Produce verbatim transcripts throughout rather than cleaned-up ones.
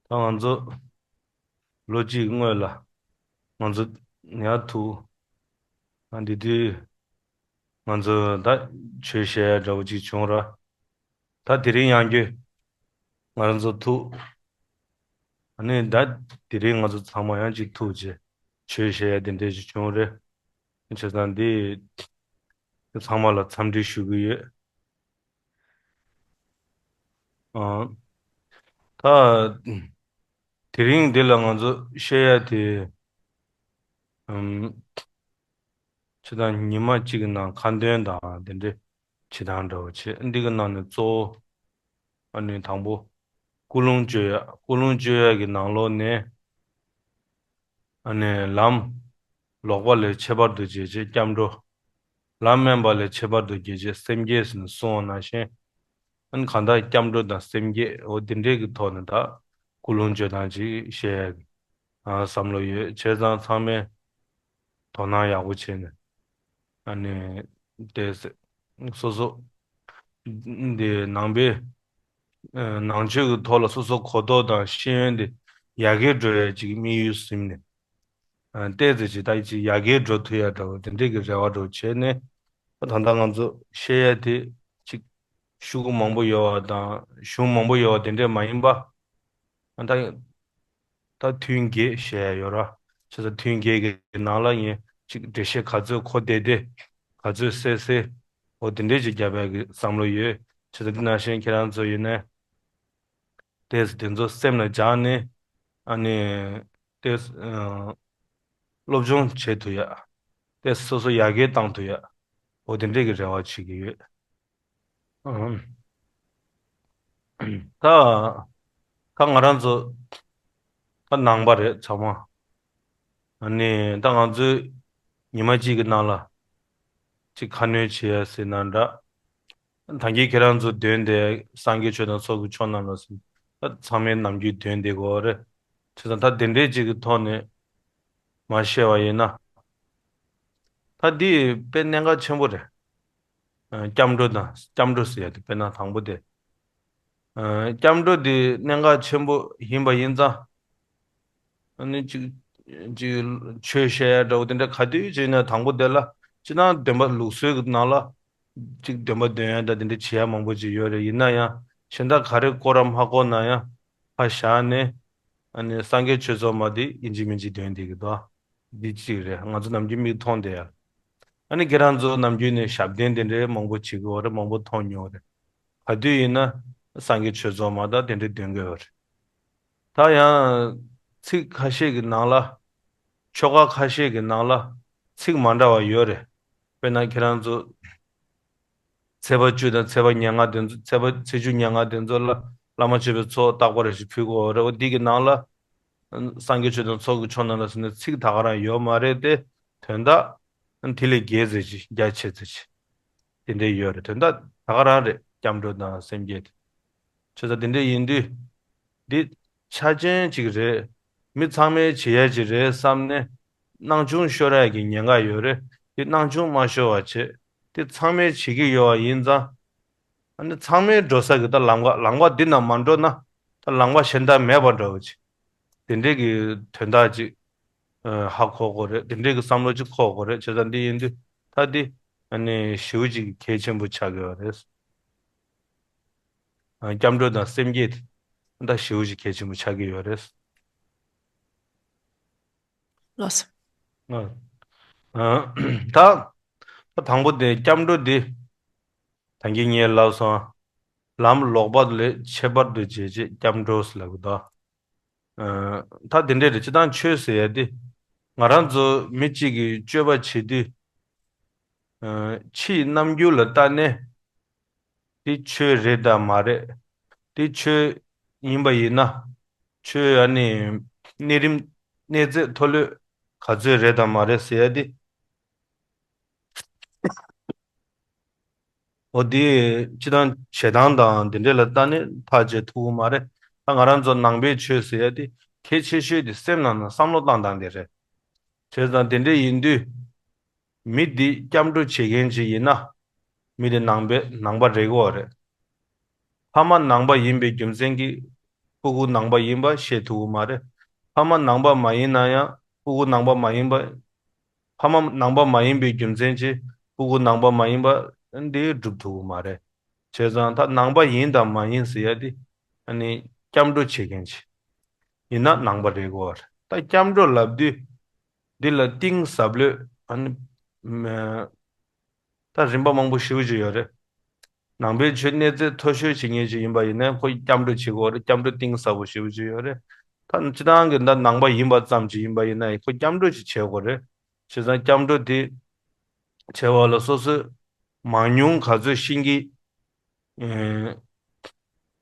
ད་ང་ཚོ་ལོ་གཅིག་སྔོན་ལ་ང་ཚོ་ཡར་ཐུག་ཨ་འདི་དུས་ང་ཚོ་ད་ཆོས་བཤད་ཡ་འདྲ་བོ་ཅིག་བྱུང་ར། ད་དེ་རིང་ཡང་བསྐྱར་ང་རང་ཚོ་ཐུག་ཨ་ནི་ད་དེ་རིང་ང་ཚོ་ཚང་མ་ཡང་ཅིག་ཐུག་བྱས་ཆོས་བཤད་ཡ་དེ་འདྲ་ཅིག་བྱུང་རེད། བྱས་ཙང་འདི་ཚང་མ་ལ་འཚམས་འདྲི་ཞུ་གི་ཡོད། ཨ། ད་དེ་རིང་འདི་ལ་ང་ཚོ་བཤད་ཡ་དེ་ཨམ། ཆུ་དང་ཉི་མ་གཅིག་གི་ནང་ཁ་འདོན་དང་དེ་འདྲའི་བྱེད་སྟངས་འདྲ་བོ་བྱེད། འདི་གི་ནང་ནས་གཙོ་བོ་ཨ་ནི་དང་པོ་ཀུན་སློང་བཅོས་ཡ། ཀུན་སློང་བཅོས་ཡ་གི་ནང་ལོགས་ནས་ཨ་ནི་ལམ་ལོག་པ་ལས་ཁྱད་པར་དུ་འབྱེད་བྱེད་སྐྱབས་འགྲོ། ལམ་དམན་པ་ལས་ཁྱད་པར་དུ་འབྱེད་བྱེད་སེམས་བསྐྱེད་ཟེར་ནས་གསུངས་པ་ནང་བཞིན། ཨ་ནི་གང་ལྟར་སྐྱབས་འགྲོ་དང་སེམས་བསྐྱེད་འོ་དེ་འདྲས་ཀྱི་ཐོག་ནས་ད་ཀུན་སློང་བཅོས་སྟངས་ཅིག་བཤད་ཡ་གི་ཨ་བསམ་བློ་ཡོད། བྱས་ཙང་ཚང་མས་དོ་སྣང་ཡག་པོ་བྱས་ནས་ཨ་ནི་དེ་སོ་སོ་འདི་ནང་པའི་ཨ་ནང་ཆོས་ཀྱི་ཐོག་ལ་སོ་སོ་གོ་རྟོགས་དང་ཤེས་ཡོན་དེ་ཡར་རྒྱས་འགྲོ་ཡ་ཅིག་དམིགས་ཡུལ་ཟིན་ནས། ཨ་ཏོག་ཙམ་ཅིག་ད་ཅིག་ཡར་རྒྱས་འགྲོ་ཐུབ་ཡ་འདྲ་བོ་དེ་འདྲས་ཀྱི་རེ་བ་འདྲ་བོ་བྱས་ནས། ད་ལྟ་ང་ཚོ་བཤད་ཡ་དེ་ཅིག་ཤོག་གུ་མང་པོ་ཡོད་པ་དང་གཞུང་མང་པོ་ཡོད་པ་དེ་འདྲས་མ་ཡིན་པ། ད་ད་ཐུན་བརྒྱད་བཤད་ཡ་ཡོད་ར། བྱས་ཙང་ཐུན་བརྒྱད་ཀྱི་ནང་ལ་ངས་ཅིག་འགྲེལ་བཤད་ག་ཚོད་གོ་བདེ་བདེ། ག་ཚོད་གསལ་གསལ། འོ་དེ་འདྲས་ཅིག་རྒྱབ་ཡ་གི་བསམ་བློ་ཡོད། བྱས་ཙང་འདི་ནང་བཞིན་ཁྱེད་རང་ཚོ་ཡིན་ནའི། ཏོག་ཙམ་དེ་ཚོ་སེམས་ལ་འཇགས་ནས་ཨ་ནི་ཏོག་ཙམ་ཨ་སློབ་སྦྱོང་བྱེད་ཐུབ་ཡ། ཏོག་ཙམ་སོ་སོ་ཡར་རྒྱས་བཏང་ཐུབ་ཡ། འོ་དེ་འདྲས་ཀྱི་རེ་བ་བྱེད་ཀྱི་ཡོད། ཨ་ད་ད་ང་རང་ཚོ་ད་ནང་པ་རེད་ཚང་མ། ཨ་ནི་ད་ང་ཚོའི་ཉི་མ་གཅིག་གི་ནང་ལ་ཅིག་ཁ་སྣོན་བྱེད་ཡ་ཟེར་ན་འདྲ། ད་གིན་ཁྱེད་རང་ཚོ་འདོན་དེ་སངས་རྒྱས་ཆོས་དང་ཚོགས་ཀྱི་མཆོག་རྣམས་ལ་ཟེར། ད་ཚང་མས་ནམ་རྒྱུན་འདོན་དེ་གོ་རེད། བྱས་ཙང་ད་དེ་འདྲའི་ཅིག་གི་ཐོག་ནས་མ་བཤད་པ་ཡིན་ན། ད་འདི་དཔེ་གནད་འགག་ཆེན་པོ་རེད། ཨ་སྐྱབས་འགྲོ་དང་སྐྱབས་འགྲོ་ཟེར་ཡ་དེ་དཔེར་ན་དང་པོ་དེ། ཨ་སྐྱབས་འགྲོ་དེ་གནད་འགག་ཆེན་པོ་ཡིན་པ་ཡིན་ཙང་། ཨ་ནི་ཅིག་ཅིག་ཆོས་བཤད་ཡ་འདྲ་བོ་དེ་འདྲ་ག་དུས་བྱས་ན་དང་པོ་དེ་ལ་སྤྱིར་བཏང་འདོན་པ་ལུགས་སྲོལ་གྱི་ནང་ལ་ཅིག་འདོན་པ་འདོན་ཡ་འདྲ་དེ་འདྲ་བྱེད་ཡ་མང་པོ་ཅིག་ཡོད་རེད། ཡིན་ན་ཡང་གཞན་དག་ག་རེ་དཀོར་རམ་ཧ་གོ་ན་ཡང་ཕར་བཞག་ནས་ཨ་ནི་སངས་རྒྱས་ཆོས་ཚོགས་མ་དེ་ཡིན་གཅིག་མིན་གཅིག་འདོན་བསྡད་ཀྱི་འདུག་འདི་གཅིག་རེད། ང་ཚོ་ནམ་རྒྱུན་མིག་མཐོང་བསྡད་ཡ། ཨ་ནི་ཁྱེད་རང་ཚོ་ནམ་རྒྱུན་ནས་ཞབས་བརྟན་དེ་འདྲའི་མང་པོ་བྱེད་ཀྱི་ཡོད་རེད། མང་པོ་མཐོང་མྱོང་རེད། ག་དུས་ཡིན་ན་སངས་རྒྱས་ཆོས་ཚོགས་མ་དང་དེ་འདྲའི་འདོན་གྱི་ཡོད་རེད། ད་ཡང་ཚིག་ཁ་ཤས་ཀྱི་ནང་ལ་ཆོ་ག་ཁ་ཤས་ཀྱི་ནང་ལ་ཚིག་མ་འདྲ་བ་ཡོད་རེད། དཔེར་ན་ཁྱེད་རང་ཚོ་ཚེས་པ་བཅུ་དང་ཚེས་པ་ཉེར་ལྔ་དེ་ཚོ་ཚེས་པ་ཚེས་བཅུ་ཉེར་ལྔ་དེ་ཚོ་ལ་བླ་མ་མཆོད་པའི་ཚོགས་རྟག་པར་རེ་ཞིག་ཕུལ་དགོས་རེད། འོ་འདི་གི་ནང་ལ་སངས་རྒྱས་ཆོས་དང་ཚོགས་ཀྱི་མཆོག་རྣམས་ལ་ཟེར་ནས་ཚིག་ད་ག་རང་ཡོད་མ་རེད་དེ། དོན་དག་དེ་ལས་རྒྱས་ཙམ་ཞིག་རྒྱ་ཆེ་ཙམ་ཞིག་དེ་འདྲས་ཡོད་རེད། དོན་དག་ད་ག་རང་རེད། སྐྱབས་འགྲོ་དང་སེམས་བསྐྱེད་དེ། བྱས་ཙང་དེ་འདྲས་ཡིན་དུས་འདི་ཆ་ཅན་ཅིག་རེད། མི་ཚང་མས་བྱེད་ཡ་ཅིག་རེད་བསམ་ནས་སྣང་ཆུང་ཤོར་ཡ་གི་ཉེན་ཁ་ཡོད་རེད། དེ་སྣང་ཆུང་མ་ཤོར་བ་བྱེད། དེ་ཚང་མས་བྱེད་ཀྱི་ཡོད་པ་ཡིན་ཙང་། ཨ་ནི་ཚང་མས་འགྲོ་ས་གི་ད་ལམ་ཁ་ལམ་ཁ་འདི་ན་མ་འགྲོ་ན་ད་ལམ་ཁ་གཞན་དག་མེད་པ་འདྲ་བོ་ཅིག་དེ་འདྲས་ཀྱི་དོན་དག་ཅིག་ཨ་ཧ་གོ་དགོས་རེད། དེ་འདྲས་ཀྱི་བསམ་བློ་ཅིག་འཁོར་དགོས་རེད། བྱས་ཙང་འདི་ཡིན་དུས་ད་འདི་ཨ་ནི་ཞེ་པོ་ཅིག་གལ་ཆེན་པོ་ཆགས་ཀྱི་ཡོད་རེད། ཨ་སྐྱབས་འགྲོ་དང་སེམས་བསྐྱེད་དེ་ད་ཞེ་པོ་ཅིག་གལ་ཆེན་པོ་ཆགས་ཀྱི་ཡོད་རེད། ལགས་སོ། ཨ་ཨ་ད་ད་དང་པོ་དེ་སྐྱབས་འགྲོ་འདི་ད་གིན་ངས་ལབ་སོང་། ལམ་ལོག་པ་ལས་ཁྱད་པར་དུ་འབྱེད་བྱེད་སྐྱབས་འགྲོ་ཟེར་ལབ་ཀྱི་འདུག་ཨ་ད་དེ་འདྲས་རེད། སྤྱིར་བཏང་ཆོས་ཟེར་ཡ་དེ་ང་རང་ཚོ་མི་གཅིག་གིས་སྤྱོད་པ་བྱེད་དུས་ཨ་ཕྱིའི་རྣམ་འགྱུར་ལ་ལྟ་ནས་དེ་ཆོས་རེད་དམ་མ་རེད། དེ་ཆོས་ཡིན་པ་ཡིན་ན་ཆོས་ཨ་ནི་གནས་རིམ་གནས་ཚད་མཐོ་ལོས་ག་ཚོད་རེད་དམ་མ་རེད་ཟེར་ཡ་དེ། འོ་དེ་སྤྱིར་བཏང་བྱེད་སྟངས་དང་དེ་འདྲས་ལ་ལྟ་ནས་ཐག་བཅད་ཐུབ་ཀྱི་མ་རེད། ད་ང་རང་ཚོ་ནང་པའི་ཆོས་ཟེར་ཡ་དེ་གལ་ཆེ་ཤོས་དེ་སེམས་ནང་ན་བསམ་བློ་བཏང་སྟངས་དེ་རེད། བྱས་ཙང་དེ་འདྲས་ཡིན་དུས་མི་འདི་སྐྱབས་འགྲོ་བྱེད་མཁན་ཅིག་ཡིན་ན་མི་དེ་ནང་པའི་ནང་པ་རེད་དགོས་རེད། ཕ་མ་ནང་པ་ཡིན་པའི་རྒྱུ་མཚན་གྱིས་ སྤུ་གུ་ནང་པ་ཡིན་པ་ཤེས་ཐུབ་ཀྱི་མ་རེད། ཕ་མ་ནང་པ་མ་ཡིན་ན་ཡང་སྤུ་གུ་ནང་པ་མ་ཡིན་པ། ཕ་མ་ནང་པ་མ་ཡིན་པའི་རྒྱུ་མཚན་གྱིས་སྤུ་གུ་ནང་པ་མ་ཡིན་པ་འདི་སྒྲུབ་ཐུབ་ཀྱི་མ་རེད། བྱས་ཙང་ད་ནང་པ་ཡིན་དང་མ་ཡིན་ཟེར་ཡ་དེ་ཨ་ནི་སྐྱབས་འགྲོ་བྱེད་མཁན་ཅིག་ཡིན་ན་ནང་པ་རེད་དགོས་པ་རེད། ད་སྐྱབས་འགྲོ་ལབ་དུས་འདི་ལ་གཏིང་ཟབ་ལོས་ཨ་ནི་མ་ད་རིམ་པ་མང་པོ་ཞེ་པོ་ཅིག་ཡོད་རེད། ནང་པའི་ཆོས་གནས་ཚད་མཐོ་ཤོས་བྱེད་མཁན་ཅིག་ཡིན་པ་ཡིན་ན་ཁོ་སྐྱབས་འགྲོ་བྱེད་དགོས་རེད། སྐྱབས་འགྲོ་གཏིང་ཟབ་པོ་ཞེ་པོ་ཅིག་ཡོད་རེད། ད་སྤྱི་བཏང་གི་ད་ནང་པ་ཡིན་པ་ཙམ་ཅིག་ཡིན་པ་ཡིན་ན་ཁོ་སྐྱབས་འགྲོ་ཅིག་བྱེད་དགོས་རེད། བྱས་ཙང་སྐྱབས་འགྲོ་དེ་བྱེད་པ་ལ་སོ་སོའི་མང་ཉུང་ག་ཚོད་ཤེས་ཀྱི་ཨེ་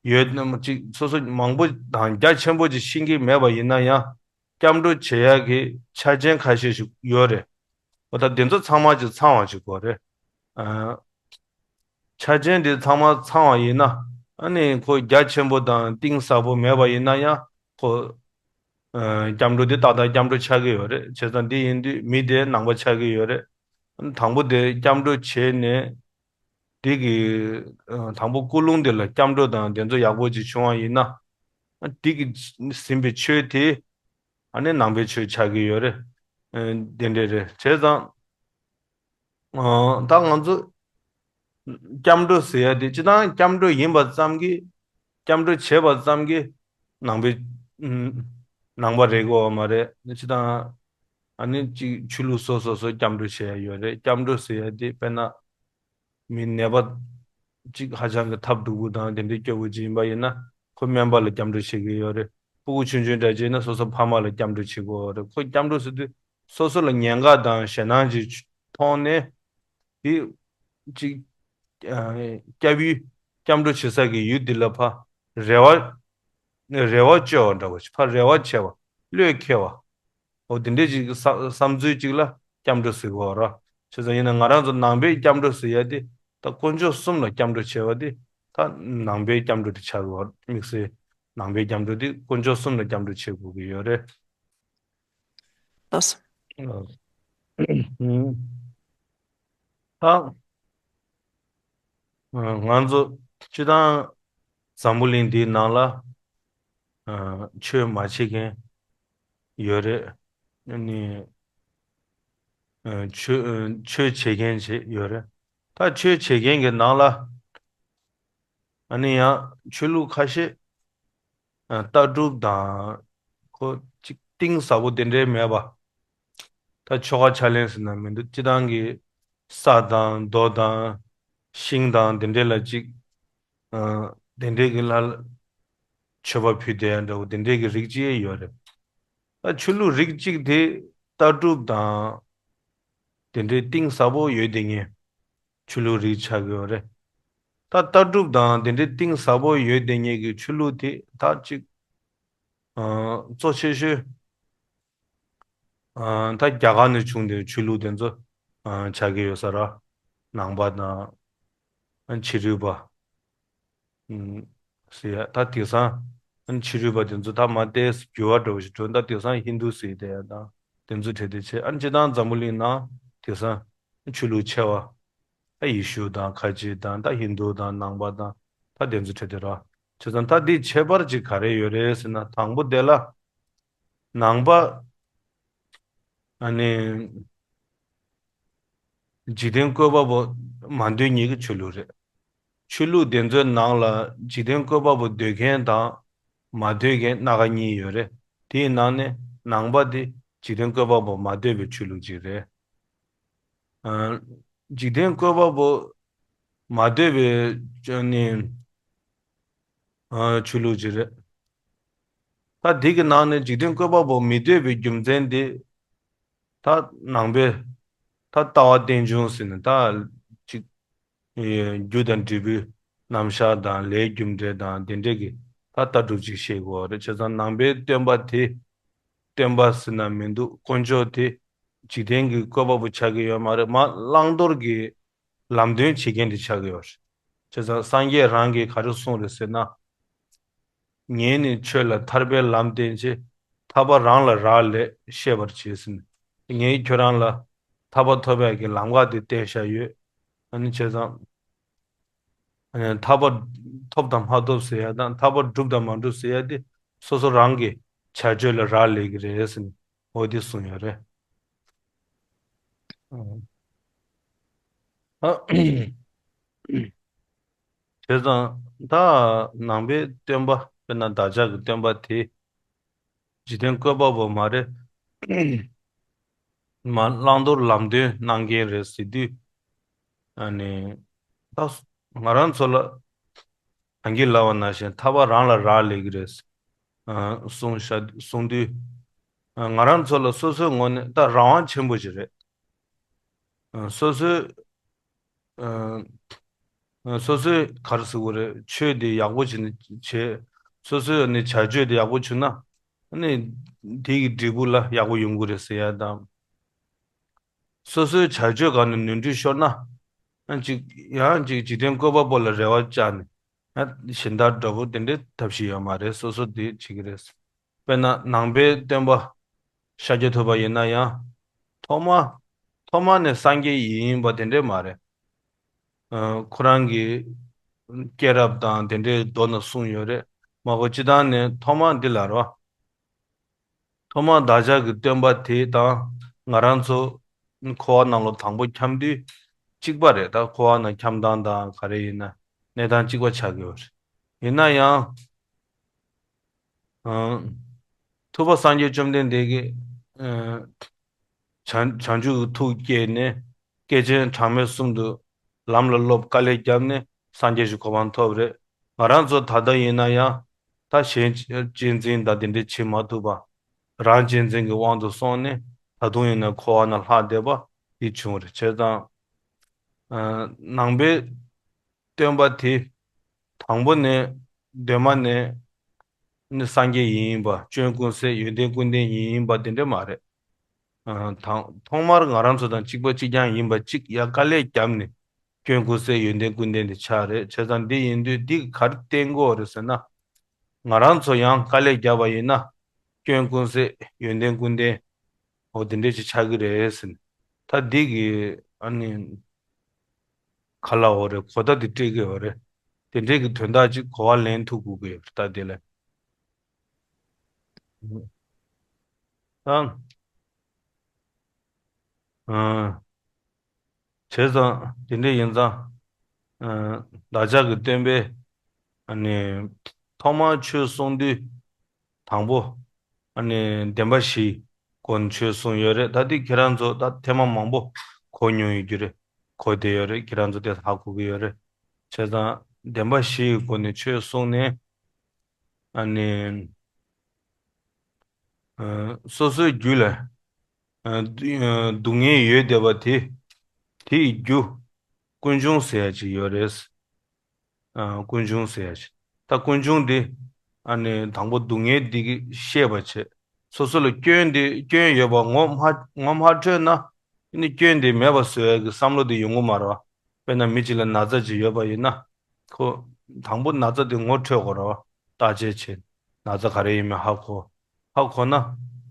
ཡོད་ན་ཅིག་སོ་སོ་མང་པོ་དང་རྒྱ་ཆེན་པོ་ཅིག་ཤེས་ཀྱི་མེད་པ་ཡིན་ན་ཡང་སྐྱབས་འགྲོ་བྱེད་ཡག་གི་ཆ་རྐྱེན་ཁ་ཤས་ཤིག་ཡོད་རེད། འོ་ད་དེ་ཚོ་ཚང་མ་ཅིག་ཚང་བ་ཅིག་དགོས་རེད། ཨ། ཆ་རྐྱེན་དེ་ཚང་མ་ཚང་བ་ཡིན་ན་ཨ་ནི་ཁོ་རྒྱ་ཆེན་པོ་དང་གཏིང་ཟབ་པོ་མེད་པ་ཡིན་ན་ཡང་ཁོ་ཨ་སྐྱབས་འགྲོ་དེ་ཏག་ཏག་སྐྱབས་འགྲོ་ཆགས་ཀྱི་ཡོད་རེད། བྱས་ཙང་དེ་ཡིན་དུས་མི་དེ་ནང་པ་ཆགས་ཀྱི་ཡོད་རེད། དང་པོ་དེ་སྐྱབས་འགྲོ་བྱས་ནས་དེ་གི་ཨ་དང་པོ་ཀུན་སློང་དེ་ལ་སྐྱབས་འགྲོ་དང་དེ་ཚོ་ཡག་པོ་ཅིག་བྱུང་བ་ཡིན་ན་ཨ་དེ་གི་ཟིན་པའི་ཆོས་དེ་ཨ་ནི་ནང་པའི་ཆོས་ཆགས་ཀྱི་ཡོད་རེད། ཨ་དེ་འདྲ་རེད། བྱས་ཙང་ཨ་ད་ང་ཚོ་སྐྱབས་འགྲོ་ཟེར་ཡ་དེ་སྤྱི་བཏང་སྐྱབས་འགྲོ་ཡིན་པ་ཙམ་གྱིས་སྐྱབས་འགྲོ་བྱས་པ་ཙམ་གྱིས་ནང་པའི་ཨ་ནང་པ་རེད་དགོས་པ་མ་རེད། སྤྱི་བཏང་ཨ་ནི་གཅིག་ཆོས་ལུགས་སོ་སོ་སོ་སྐྱབས་འགྲོ་བྱེད་ཡ་ཡོད་རེད། སྐྱབས་འགྲོ་ཟེར་ཡ་དེ་དཔེར་ན་མི་ནད་པ་གཅིག་ཧ་ཅང་གི་ཐབས་སྡུག་པོ་དང་དེ་འདྲའི་སྐྱོ་པོ་ཅིག་ཡིན་པ་ཡིན་ན་ཁོ་སྨན་པ་ལ་སྐྱབས་འགྲོ་བྱེད་ཀྱི་ཡོད་རེད། སྤུ་གུ་ཆུང་ཆུང་འདྲ་ཅིག་ཡིན་ན་སོ་སོ་ཕ་མ་ལ་སྐྱབས་འགྲོ་བྱེད་དགོས་རེད། ཁོ་སྐྱབས་འགྲོ་ཟེར་དུས་སོ་སོ་ལ་ཉེན་ཁ་དང་ཞེད་སྣང་ཅིག་མཐོང་ནས་དེ་གཅིག་ཨ་སྐྱབས་ཡུལ་སྐྱབས་འགྲོ་བྱེད་ས་གི་ཡུལ་འདི་ལ་ཕ་རེ་བ་རེ་བ་བཅོལ་བ་འདྲ་བོ་ཞིག་ཕ་རེ་བ་བྱེད་པ་བློས་འཁེལ་བ། འོ་དེ་འདྲས་ཅིག་བསམ་བསམ་ཚུལ་ཅིག་ལ་སྐྱབས་འགྲོ་ཟེར་གོ་ར། བྱས་ཙང་ཡིན་ན་ང་རང་ཚོ་ནང་པའི་སྐྱབས་འགྲོ་ཟེར་ཡ་དེ་ད་དཀོན་མཆོག་གསུམ་ལ་སྐྱབས་འགྲོ་བྱས་པ་དེ་ད་ནང་པའི་སྐྱབས་འགྲོ་དེ་ཆགས་གོ་དམིགས་བསལ་ནང་པའི་སྐྱབས་འགྲོ་དེ་དཀོན་མཆོག་གསུམ་ལ་སྐྱབས་འགྲོ་བྱེད་དགོས་ཀྱི་ཡོད་རེད། ལགས་སོ། ཨ། ཨ། ང་ཚོ་སྤྱི་བཏང་འཛམ་བུ་གླིང་འདིའི་ནང་ལ་ཨ་ཆོས་མ་བྱེད་མཁན་ཡོད་རེད། ཨ་ནི་ཨ་ཆོས་ཨ་ཆོས་བྱེད་མཁན་ཞིག་ཡོད་རེད། ད་ཆོས་བྱེད་མཁན་གྱི་ནང་ལ་ཨ་ནི་ཡང་ཆོས་ལུགས་ཁ་ཤས་ཨ་ལྟ་གྲུབ་དང་ཁོ་ཅིག་གཏིང་ཟབ་པོ་དེ་འདྲའི་མེད་པ། ད་ཆོ་ག་ཕྱག་ལེན་ཟེར་ན་མི་འདུག་སྤྱི་བཏང་གི་ས་དང་རྡོ་དང་ཤིང་དང་དེ་འདྲའི་ལ་ཅིག་ཨ་དེ་འདྲའི་གི་ལ་མཆོད་པ་ཕུལ་བསྡད་ཡ་འདྲ་བོ་དེ་འདྲའི་གི་རིགས་ཅིག་ཡོད་རེད། ད་ཆོས་ལུགས་རིགས་གཅིག་དེ་ལྟ་གྲུབ་དང་དེ་འདྲའི་གཏིང་ཟབ་པོ་ཡོད་དེ་ངས་ཆོས་ལུགས་རིགས་ཆགས་ཀྱི་ཡོད་རེད། ད་ལྟ་གྲུབ་དང་དེ་འདྲའི་གཏིང་ཟབ་པོ་ཡོད་དེ་ངས་ཀྱི་ཆོས་ལུགས་དེ་ད་ཅིག་ཨ་གཙོ་ཆེ་ཤོས་ཨ་ད་རྒྱ་གར་ནས་བྱུང་བའི་ཆོས་ལུགས་དེ་ཚོ་ཨ་ཆགས་ཀྱི་ཡོད་ས་ར། ནང་པ་དང་ཨ་ཕྱི་རོལ་པ། ཨུམ། ཟེར་ཡ་ད་དེང་སང་ཨ་ཕྱི་རོལ་པ་དེ་ཚོ་ད་མ་བལྟས་འགྱུར་བ་འགྲོ་བ་ཞིག་འགྲོ། ད་དེང་སང་ཧིན་རྡུ་ཟེར་དེ་ཡ་དང་དེ་ཚོ་བྲལ་ཏེ་ཆེ་ཨ་སྤྱི་བཏང་འཛམ་བུ་གླིང་ནང་དེང་སང་ཆོས་ལུགས་ཆེ་བ་ཨ་ཡེ་ཤུ་དང་ཁ་ཆེ་དང་ད་ཧིན་རྡུ་དང་ནང་པ་དང་ད་དེ་ཚོ་བྲལ་ཏེ་ར། བྱས་ཙང་ད་དེའི་ཁྱད་པར་ཅིག་ག་རེ་ཡོད་རེད་ཟེར་ན་དང་པོ་དེ་ལ་ནང་པ་ཨ་ནི། འཇིག་རྟེན་བཀོད་པ་པོ་མ་འདོད་མཁན་གྱི་ཆོས་ལུགས་རེད། ཆོས་ལུགས་དེ་ཚོའི་ནང་ལ་འཇིག་རྟེན་བཀོད་པ་པོ་འདོད་མཁན་དང་མ་འདོད་མཁན་སྣ་ཁ་གཉིས་ཡོད་རེད། དེའི་ནང་ནས་ནང་པ་དེ་འཇིག་རྟེན་བཀོད་པ་པོ་མ་འདོད་པའི་ཆོས་ལུགས་ཅིག་རེད། ཨ། འཇིག་རྟེན་བཀོད་པ་པོ་མ་འདོད་པའི་ནི་ཨ་ཆོས་ལུགས་ཅིག་རེད། ད་དེ་གི་ནང་ནས་འཇིག་རྟེན་བཀོད་པ་པོ་མི་འདོད་པའི་རྒྱུ་མཚན་དེ་ད་ནང་པའི་ད་ལྟ་བ་རྟེན་འབྱུང་ཟེར་ནས་ད་ཅིག་རྒྱུ་དང་འབྲས་བུའི་རྣམ་གཞག་དང་ལས་རྒྱུ་འབྲས་དང་དེ་འདྲས་ཀྱི་ད་ལྟ་གྲུབ་ཅིག་བཤད་དགོས་རེད། བྱས་ཙང་ནང་པའི་སྟོན་པ་དེ་སྟོན་པ་ཟེར་ན་མི་འདུག་དཀོན་མཆོག་དེ་འཇིག་རྟེན་གྱི་བཀོད་པ་པོ་ཆགས་ཀྱི་ཡོད་མ་རེད། མ་བླང་དོར་གྱི་ལམ་སྟོན་བྱེད་མཁན་དེ་ཆགས་ཀྱི་ཡོད་རེད། བྱས་ཙང་སངས་རྒྱས་རང་གིས་ག་རེ་གསུངས་རེད་ཟེར་ན། ངས་ནི་ཆོས་ལ་ཐར་པའི་ལམ་བསྟན་ཕྱིར། ཐར་པ་རང་ལ་རག་ལས་ཤེས་པར་བྱེད་ཟེར་ནས། ངས་ཁྱོད་རང་ལ་ཐར་པ་ཐོབ་ཡག་གི་ལམ་ཁ་དེ་བསྟན་བཞག་ཡོད། ཨ་ནི་བྱས་ཙང་ ཐར་པ་ཐོབ་དང་མ་ཐོབ་ཟེར་ཡ་དང་ཐར་པ་སྒྲུབ་དང་མ་སྒྲུབ་ཟེར་ཡ་དེ་སོ་སོ་རང་གི་བྱ་སྤྱོད་ལ་རག་ལས་ཀྱི་རེད་ཟེར་ནས་འོ་དེ་གསུངས་ཡོད་རེད། ཨ། བྱས་ཙང་ད་ནང་པའི་སྟོན་པ་དཔེར་ན་བདག་ཅག་གི་སྟོན་པ་དེ། འཇིག་རྟེན་བཀོད་པ་པོ་མ་རེད། མ་བླང་དོར་ལམ་སྟོན་གནང་མཁན་རེད་ཟེར་དུས། ཨ་ནི། ད་ང་རང་ཚོ་ལ། གང་གིས་ལབ་པ་ནང་བཞིན་ཐར་པ་རང་ལ་རག་ལས་ཀྱི་རེད། ཨ། གསུངས་ཤག་གསུངས་དུས། ཨ། ང་རང་ཚོ་ལ་སོ་སོའི་ངོས་ནས་ད་རང་དབང་ཆེན་པོ་ཞིག་རེད། ཨ། སོ་སོའི། ཨ། སོ་སོའི་ག་རེ་ཟེར་དགོས་རེད། ཆོས་དེ་ཡག་པོ་བྱས་ནས་བྱས། སོ་སོའི་ནི་བྱ་སྤྱོད་དེ་ཡག་པོ་བྱུང་ན། ཨ་ནི། དེ་གི་འབྲས་བུ་ལ་ཡག་པོ་ཡོང་གི་རེད་ཟེར་ཡ་དང་། སོ་སོའི་བྱ་སྤྱོད་སྒང་ནས་ནོར་འཁྲུལ་ཤོར་ན། ཨ། ཅིག་ཡང་ཅིག་འཇིག་རྟེན་བཀོད་པ་པོ་ལ་རེ་བ་བཅག་ནས། ཨ། གཞན་དག་འདྲ་པོ་དེ་འདྲའི་ཐབས་ཤེས་ཡོད་མ་རེད། སོ་སོ་དེ་བྱེད་ཀྱི་རེད། དཔེར་ན་ནང་པའི་སྟོན་པ་ཤཱཀྱ་ཐུབ་པ་ཡིན་ན་ཡང་། ཐོག་མ། ཐོག་མ་ནས་སངས་རྒྱས་ཡིན་པ་དེ་འདྲས་མ་རེད། ཨ། ཁོ་རང་གི་སྐྱེས་རབས་དང་དེ་འདྲའི་མདོ་ནང་གསུངས་ཡོད་རེད། མ་གོ་སྤྱི་བཏང་ནས་ཐོག་མ་འདི་ལ་རོ། ཐོག་མ་བདག་ཅག་གི་སྟོན་པ་དེ་དང་ང་རང་ཚོ་འཁོར་བ་ནང་ལོགས་དང་པོ་འཁྱམས་དུས་གཅིག་པ་རེད། ད་འཁོར་བ་ནང་འཁྱམས་སྟངས་དང་ག་རེ་ཡིན་ན་གནས་སྟངས་གཅིག་པ་ཆགས་ཀྱི་ཡོད་རེད། ཡིན་ན་ཡང་། ཨ། ཐུབ་པ་སངས་རྒྱས་བཅོམ་ལྡན་འདས་ཀྱིས། ཨ། བྱང་བྱང་ཆུབ་ཀྱི་ཐུགས་བསྐྱེད་ནས། བསྐལ་ཆེན་གྲངས་མེད་གསུམ་དུ་ལམ་ལ་སློབ་དཀའ་ལས་བརྒྱབ་ནས་སངས་རྒྱས་ཀྱི་གོ་འཕང་ཐོབ་རེད། ང་རང་ཚོ་ད་ལྟ་ཡིན་ན་ཡང་ད་གཞན་གཅེས་འཛིན་དང་དེ་འདྲ་བྱེད་མ་ཐུབ་པ། རང་གཅེས་འཛིན་གྱི་དབང་དུ་སོང་ནས་ད་དུང་ཡིན་ན་འཁོར་བ་ན་ལྷག་བསྡད་པ་འདི་བྱུང་རེད། བྱས་ཙང་། ཨ། ནང་པའི་སྟོན་པ་དེ་དང་པོ་ནས་གདོད་མ་ནས་ནི་སངས་རྒྱས་ཡིན་པ། སྐྱོན་ཀུན་ཟད་ཡོན་ཏན་ཀུན་ལྡན་ཡིན་པ་དེ་འདྲ་མ་རེད། ཨ། དང་ཐོག་མར་ང་རང་ཚོ་དང་གཅིག་པ་གཅིག་རྐྱང་ཡིན་པ་གཅིག་ཡ་དཀའ་ལས་བརྒྱབ་ནས་སྐྱོན་ཀུན་ཟད་ཡོན་ཏན་ཀུན་ལྡན་དེ་ཆགས་རེད། བྱས་ཙང་འདི་ཡིན་དུས་འདི་ག་རེ་བསྟན་དགོས་རེད་ཟེར་ན། ང་རང་ཚོ་ཡང་དཀའ་ལས་བརྒྱབ་པ་ཡིན་ན། སྐྱོན་ཀུན་ཟད་ཡོན་ཏན་ཀུན་ལྡན། འོ་དེ་འདྲས་ཅིག་ཆགས་ཀྱི་རེད་ཟེར་ནས། ད་འདི་གི་ཨ་ནི། ག་ལ་འོ་རེད། གོ་བརྡ་དེ་སྤྲད་ཀྱི་ཡོད་རེད། དེ་འདྲས་ཀྱི་དོན་དག་ཅིག་གོ་བ་ལེན་ཐུབ་དགོས་ཀྱི་ཡོད་རེད། ད་དེ་ལ། ཨང་། ཨང་། བྱས་ཙང་དེ་འདྲས་ཡིན་ཙང་། ཨང་། བདག་ཅག་གི་སྟོན་པས་ཨ་ནི་ཐོག་མར་ཆོས་གསུང་དུས་དང་པོ་ཨ་ནི་བདེན་པ་བཞིའི་སྒོ་ནས་ཆོས་གསུངས་ཡོད་རེད། ད་འདི་ཁྱེད་རང་ཚོ་ད་ཐེངས་མ་མང་པོ་གོ་མྱོང་ཡོད་རྒྱུ་རེད། གོ་བསྡད་ཡོད་རེད། ཁྱེད་རང་ཚོ་དེ་ཧ་གོ་གི་ཡོད་རེད། བྱས་ཙང་བདེན་པ་བཞིའི་སྒོ་ནས་ཆོས་གསུངས་ནས། ཨ་ནི། ཨ། སོ་སོའི་རྒྱུད་ལ། ཨ། སྡུག་བསྔལ་ཡོད་བསྡད་པ་དེ། དེ་ཡི་རྒྱུ། ཀུན་འབྱུང་ཟེར་ཡ་ཅིག་ཡོད་རེད། ཨ། ཀུན་འབྱུང་ཟེར་ཡ་ཅིག་ད་ཀུན་འབྱུང་འདི། ཨ་ནི་དང་པོ་སྡུག་བསྔལ་འདི་གི་ཤེས་པ་བྱེད། སོ་སོ་ལ་སྐྱོན་འདི་སྐྱོན་ཡོད་པ་ངོ་མ་ངོ་མ་འཕྲོད་ན། ཨ་ནི་སྐྱོན་འདི་མེད་པ་བཟོ་ཡ་གི་བསམ་བློ་འདི་ཡོང་གི་མ་རེད་བ། དཔེར་ན་མི་གཅིག་ལ་ན་ཚ་ཅིག་ཡོད་པ་ཡིན་ན། ཁོ། དང་པོ་ན་ཚ་དེ་ངོ་འཕྲོད་དགོས་རེད་བ། བརྟག་དཔྱད་བྱེད། ན་ཚ་ག་རེ་ཡིན་མིན་ཧ་གོ། ཧ་གོ་ན།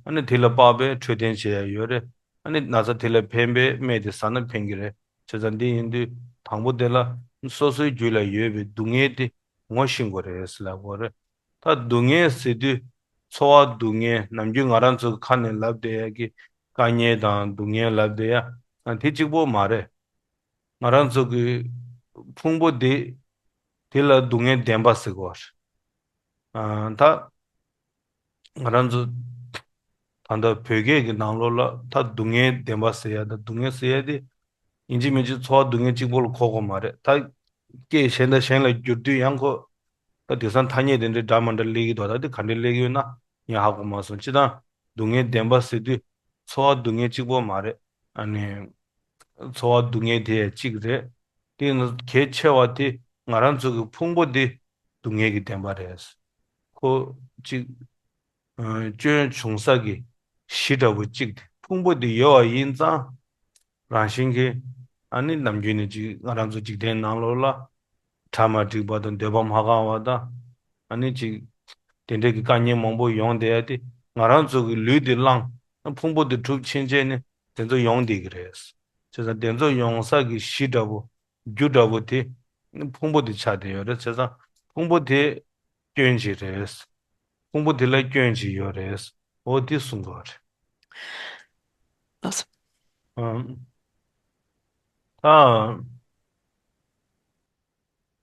ཨ་ནི་དེ་ལ་དཔག་པའི་འཕྲོད་བསྟེན་བྱེད་ཡ་ཡོད་རེད། ཨ་ནི་ན་ཚ་དེ་ལ་ཕན་པའི་སྨན་དེ་ཟ་ན་ཕན་གྱི་རེད། བྱས་ཙང་འདི་ཡིན་དུས་དང་པོ་དེ་ལ་སོ་སོའི་རྒྱུད་ལ་ཡོད་པའི་སྡུག་བསྔལ་དེ་ངོ་ཤེས་དགོས་རེད་ཟེར་ལབ་དགོས་རེད། ད་སྡུག་བསྔལ་ཟེར་དུས་འཚོ་བ་སྡུག་བསྔལ་ནམ་རྒྱུན་ང་རང་ཚོ་གི་ཁ་ནས་ལབ་བསྡད་ཡ་གི་དཀའ་ངལ་དང་སྡུག་བསྔལ་ལབ་བསྡད་ཡ་དེ་གཅིག་པོ་མ་རེད། ང་རང་ཚོ་གི་ཕུང་པོ་འདི་དེ་ལ་སྡུག་བསྔལ་བདེན་པ་ཟེར་གོ། ཨ། ད་ང་རང་ཚོ་ད་ལྟ་བོད་སྐད་ཀྱི་ནང་ལོགས་ལ་ད་སྡུག་བསྔལ་བདེན་པ་ཟེར་ཡ་ད་སྡུག་བསྔལ་ཟེར་ཡ་དེ་ཡིན་གཅིག་མིན་གཅིག་འཚོ་བ་སྡུག་བསྔལ་གཅིག་པོ་ལ་གོ་དགོས་མ་རེད། ད་སྐད་གཞན་དང་གཞན་ལ་བསྒྱུར་དུས་ཡང་ཁོ་ད་དེང་སང་ཐ་སྙད་དེ་འདྲའི་འདྲ་མི་འདྲ་སླེབས་ཀྱི་འདུག་ད་དེ་ག་འདྲ་སླེབས་ཀྱི་ཡོད་ན་ཡང་ཧ་གོ་མ་སོང་། སྤྱིར་བཏང་སྡུག་བསྔལ་བདེན་པ་ཟེར་དུས་འཚོ་བ་སྡུག་བསྔལ་གཅིག་པོ་མ་རེད། ཨ་ནི། འཚོ་བ་སྡུག་བསྔལ་དེ་ཡང་གཅིག་རེད། དེ་ནི་གལ་ཆེ་བ་དེ་ང་རང་ཚོ་གི་ཕུང་པོ་འདི་སྡུག་བསྔལ་གྱི་བདེན་པ་རེད། ཁོ་གཅིག་ཨ། སྐྱོན་བྱུང་ས་གི་གཞི་འདྲ་པོ་གཅིག་དེ་ཕུང་པོ་འདི་ཡོད་པ་ཡིན་ཙང་། རང་བཞིན་གྱིས་ཨ་ནི་ནམ་རྒྱུན་ནས་ཅིག་ང་རང་ཚོ་འཇིག་རྟེན་ནང་ལོགས་ལ་གྲ་མ་འགྲིག་པ་དང་འདོད་པ་མ་ཁེངས་པ་དང་། ཨ་ནི་ཅིག་དེ་འདྲའི་གི་དཀའ་ངལ་མང་པོ་ཡོང་བསྡད་ཡ་དེ་ང་རང་ཚོ་གི་ལུས་འདི་བླངས་ཕུང་པོ་འདི་གྲུབ་ཕྱིན་ཆད་ནས་དེ་ཚོ་ཡོང་བསྡད་ཀྱི་རེད། བྱས་ཙང་དེ་ཚོ་ཡོང་ས་གི་གཞི་འདྲ་པོ་རྒྱུ་འདྲ་པོ་དེ་ ཕུང་པོ་དེ་ཆགས་བསྡད་ཡོད་རེད། བྱས་ཙང་ཕུང་པོ་དེ་སྐྱོན་ཅིག་རེད། ཕུང་པོ་དེ་ལ་སྐྱོན་ཅིག་ཡོད་རེད། འོ་དེ་གསུང་གི་ཡོད་རེད། ལགས་སོ། ཨམ།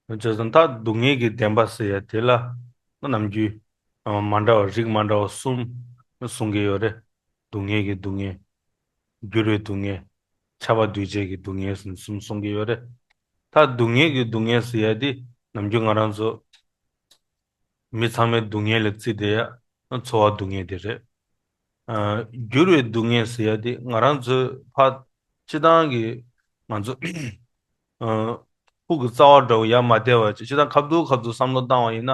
ད། བྱས་ཙང་ད་སྡུག་བསྔལ་གྱི་བདེན་པ་ཟེར་ཡ་དེ་ལ་ནམ་རྒྱུན་མ་འདྲ་བ་རིགས་མ་འདྲ་བ་གསུམ་གསུང་གི་ཡོད་རེད། སྡུག་བསྔལ་གྱི་སྡུག་བསྔལ། འགྱུར་བའི་སྡུག་བསྔལ། ཁྱབ་པ་འདུས་བྱས་ཀྱི་སྡུག་བསྔལ་ཟེར་གསུམ་གསུང་གི་ཡོད་རེད། ད་སྡུག་བསྔལ་གྱི་སྡུག་བསྔལ་ཟེར་ཡ་དེ་ནམ་རྒྱུན་ང་རང་ཚོ་མི་ཚང་མའི་སྡུག་བསྔལ་ལ་བརྩིས་བསྡད་ཡ་ཚོར་བ་སྡུག་བསྔལ་དེ་རེད། ཨ། འགྱུར་བའི་སྡུག་བསྔལ་ཟེར་ཡ་དེ་ང་རང་ཚོའི་ཕར་སྤྱི་བཏང་གི་ང་ཚོ་ཨ། ཕུགས་ཀྱི་རྩ་བ་འདྲ་བོ་ཡར་མ་བལྟས་པ་བྱས། སྤྱི་བཏང་ཁ་ཐུག་ཁ་ཐུག་བསམ་བློ་བཏང་བ་ཡིན་ན་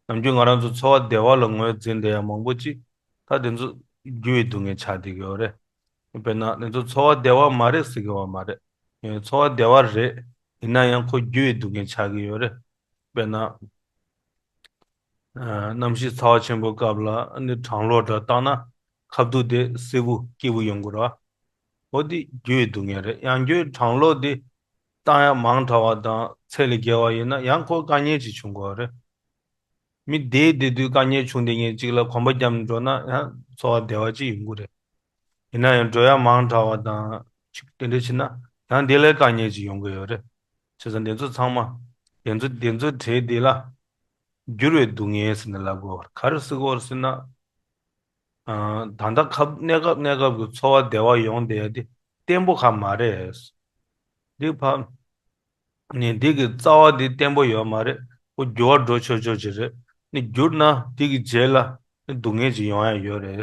ནམ་རྒྱུན་ང་རང་ཚོ་ཚོར་བ་བདེ་བ་ལ་ངོས་འཛིན་བསྡད་ཡ་མང་པོ་ཅིག་ད་དེ་ཚོ་འགྱུར་བའི་སྡུག་བསྔལ་ཆགས་བསྡད་ཀྱི་ཡོད་རེད། དཔེར་ན་དེ་ཚོ་ཚོར་བ་བདེ་བ་མ་རེད་ཟེར་གྱི་ཡོད་མ་རེད། ཚོར་བ་བདེ་བ་རེད། ཡིན་ན་ཡང་ཁོ་འགྱུར་བའི་སྡུག་བསྔལ་ཆགས་ཀྱི་ཡོད་རེད། དཔེར་ན། ཨ། གནམ་གཤིས་ཚ་བ་ཆེན་པོའི་སྐབས་ལ་ནི་གྲང་གློག་འདྲ་བཏང་ན་ཁ་ཐུག་དེ་བསིལ་པོ་སྐྱིད་པོ་ཡོང་གི་རེད། འོ་དེ་འགྱུར་བའི་སྡུག་བསྔལ་རེད། ཡང་སྒོས་གྲང་གློག་དེ་བཏང་ཡ་མང་དྲགས་པ་དང་ཚད་ལས་བརྒལ་བ་ཡིན་ན་ཡང་ཁོ་དཀའ་ངལ་ཅིག་བྱུང་གི་ཡོད་རེད། མི་བསྡད་བསྡད་དུས་དཀའ་ངལ་བྱུང་བསྡད་མཁན་གཅིག་ལ་གོམ་པ་བརྒྱབ་ནས་འགྲོ་ན་ཡང་ཚོར་བ་བདེ་བ་ཅིག་ཡོང་གི་རེད། ཡིན་ན་ཡང་འགྲོ་ཡ་མང་དྲགས་པ་དང་ཅིག་དེ་འདྲ་བྱས་ན་ཡང་དེ་ལས་དཀའ་ངལ་ཅིག་ཡོང་གི་ཡོད་རེད། བྱས་ཙང་དེ་ཚོ་ཚང་མ་དེ་ཚོ་དེ་ཚོ་གྲས་དེ་ལ་འགྱུར་བའི་སྡུག་བསྔལ་ཟེར་ནས་ལབ་དགོས་པ་ག་རེ་ཟེར་དགོས་རེད་ཟེར་ན། ཨ། ད་ལྟ་སྐབས་གནས་སྐབས་གནས་སྐབས་ཀྱི་ཚོར་བ་བདེ་བ་ཡོང་བསྡད་ཡ་དེ་བརྟན་པོ་གང་མ་རེད། འདི་ཕ། ནི་འདི་གི་རྩ་བ་འདི་བརྟན་པོ་ཡོད་མ་རེད། ཁོ་འགྱུར་བ་འགྲོ་ཆོག་ཆོག་ཅིག་རེད། ནི་འགྱུར་ན་འདི་གི་རྗེས་ལ་ནི་སྡུག་བསྔལ་ཅིག་ཡོང་ཡ་ཡོད་རེད།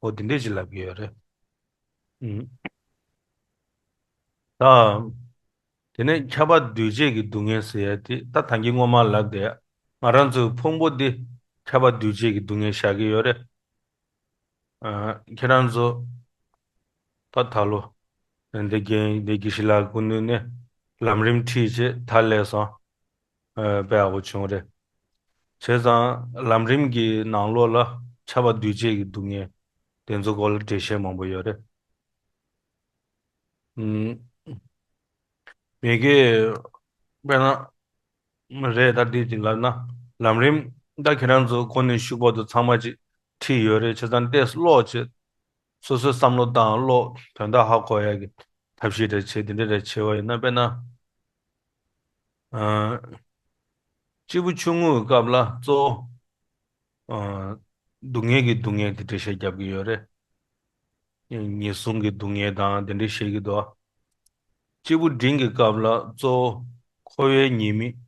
འོ་དེ་འདྲས་ཅིག་ལབ་ཀྱི་ཡོད་རེད། ཨུམ། ད། དེ་ནས་ཁྱབ་པ་འདུས་བྱས་ཀྱི་སྡུག་བསྔལ་ཟེར་ཡ་དེ་ད་ད་གིན་སྔོན་མ་ལབ་བསྡད་ཡ། ང་རང་ཚོའི་ཕུང་པོ་འདི་ཁྱབ་པ་འདུས་བྱས་ཀྱི་སྡུག་བསྔལ་བཞག་གི་ཡོད་རེད། ཨ། ཁྱེད་རང་ཚོ་ད་ད་ལོ་འདི་རྒན་འདི་དགེ་བཤེས་ལགས་སྐུ་མདུན་ནས་ལམ་རིམ་ཁྲིད་བྱས་ད་སླེབས་སོང་། ཨ། དཔེ་ཡག་པོ་བྱུང་རེད། བྱས་ཙང་ལམ་རིམ་གྱི་ནང་ལོགས་ལ་ཁྱབ་པ་འདུས་བྱས་ཀྱི་སྡུག་བསྔལ་དེ་ཚོ་སྐོར་ལ་འགྲེལ་བཤད་མང་པོ་ཡོད་རེད། ཨུམ། མི་དགེ་དཔེར་ན་རེད། ད་འདི་ཅིག་ལབ་ན་ལམ་རིམ་ད་ཁྱེད་རང་ཚོ་གོ་ནས་ཤུག་པ་དུ་ཚང་མ་ཅིག་ཁྲིད་ཡོད་རེད། བྱས་ཙང་ཏོག་ཙམ་ཀློག་བྱེད། སོ་སོའི་བསམ་བློ་བཏང་ཀློག་དོན་དག་ཧ་གོ་ཡ་གི་ཐབས་ཤེས་འདྲ་བྱེད། དེ་འདྲ་འདྲ་བྱེད་པ་ཡིན་ན་དཔེར་ན། ཨ། སྐྱེས་བུ་ཆུང་ངུའི་སྐབས་ལ་གཙོ་བོ། ཨ། སྡུག་བསྔལ་གྱི་སྡུག་བསྔལ་དེ་འགྲེལ་བཤད་རྒྱབ་ཀྱི་ཡོད་རེད། ངན་སོང་གི་སྡུག་བསྔལ་དང་དེ་འདྲ་བཤད་ཀྱི་འདུག་སྐྱེས་བུ་འབྲིང་གི་སྐབས་ལ་གཙོ་བོ་འཁོར་བའི་ཉེས་དམིགས།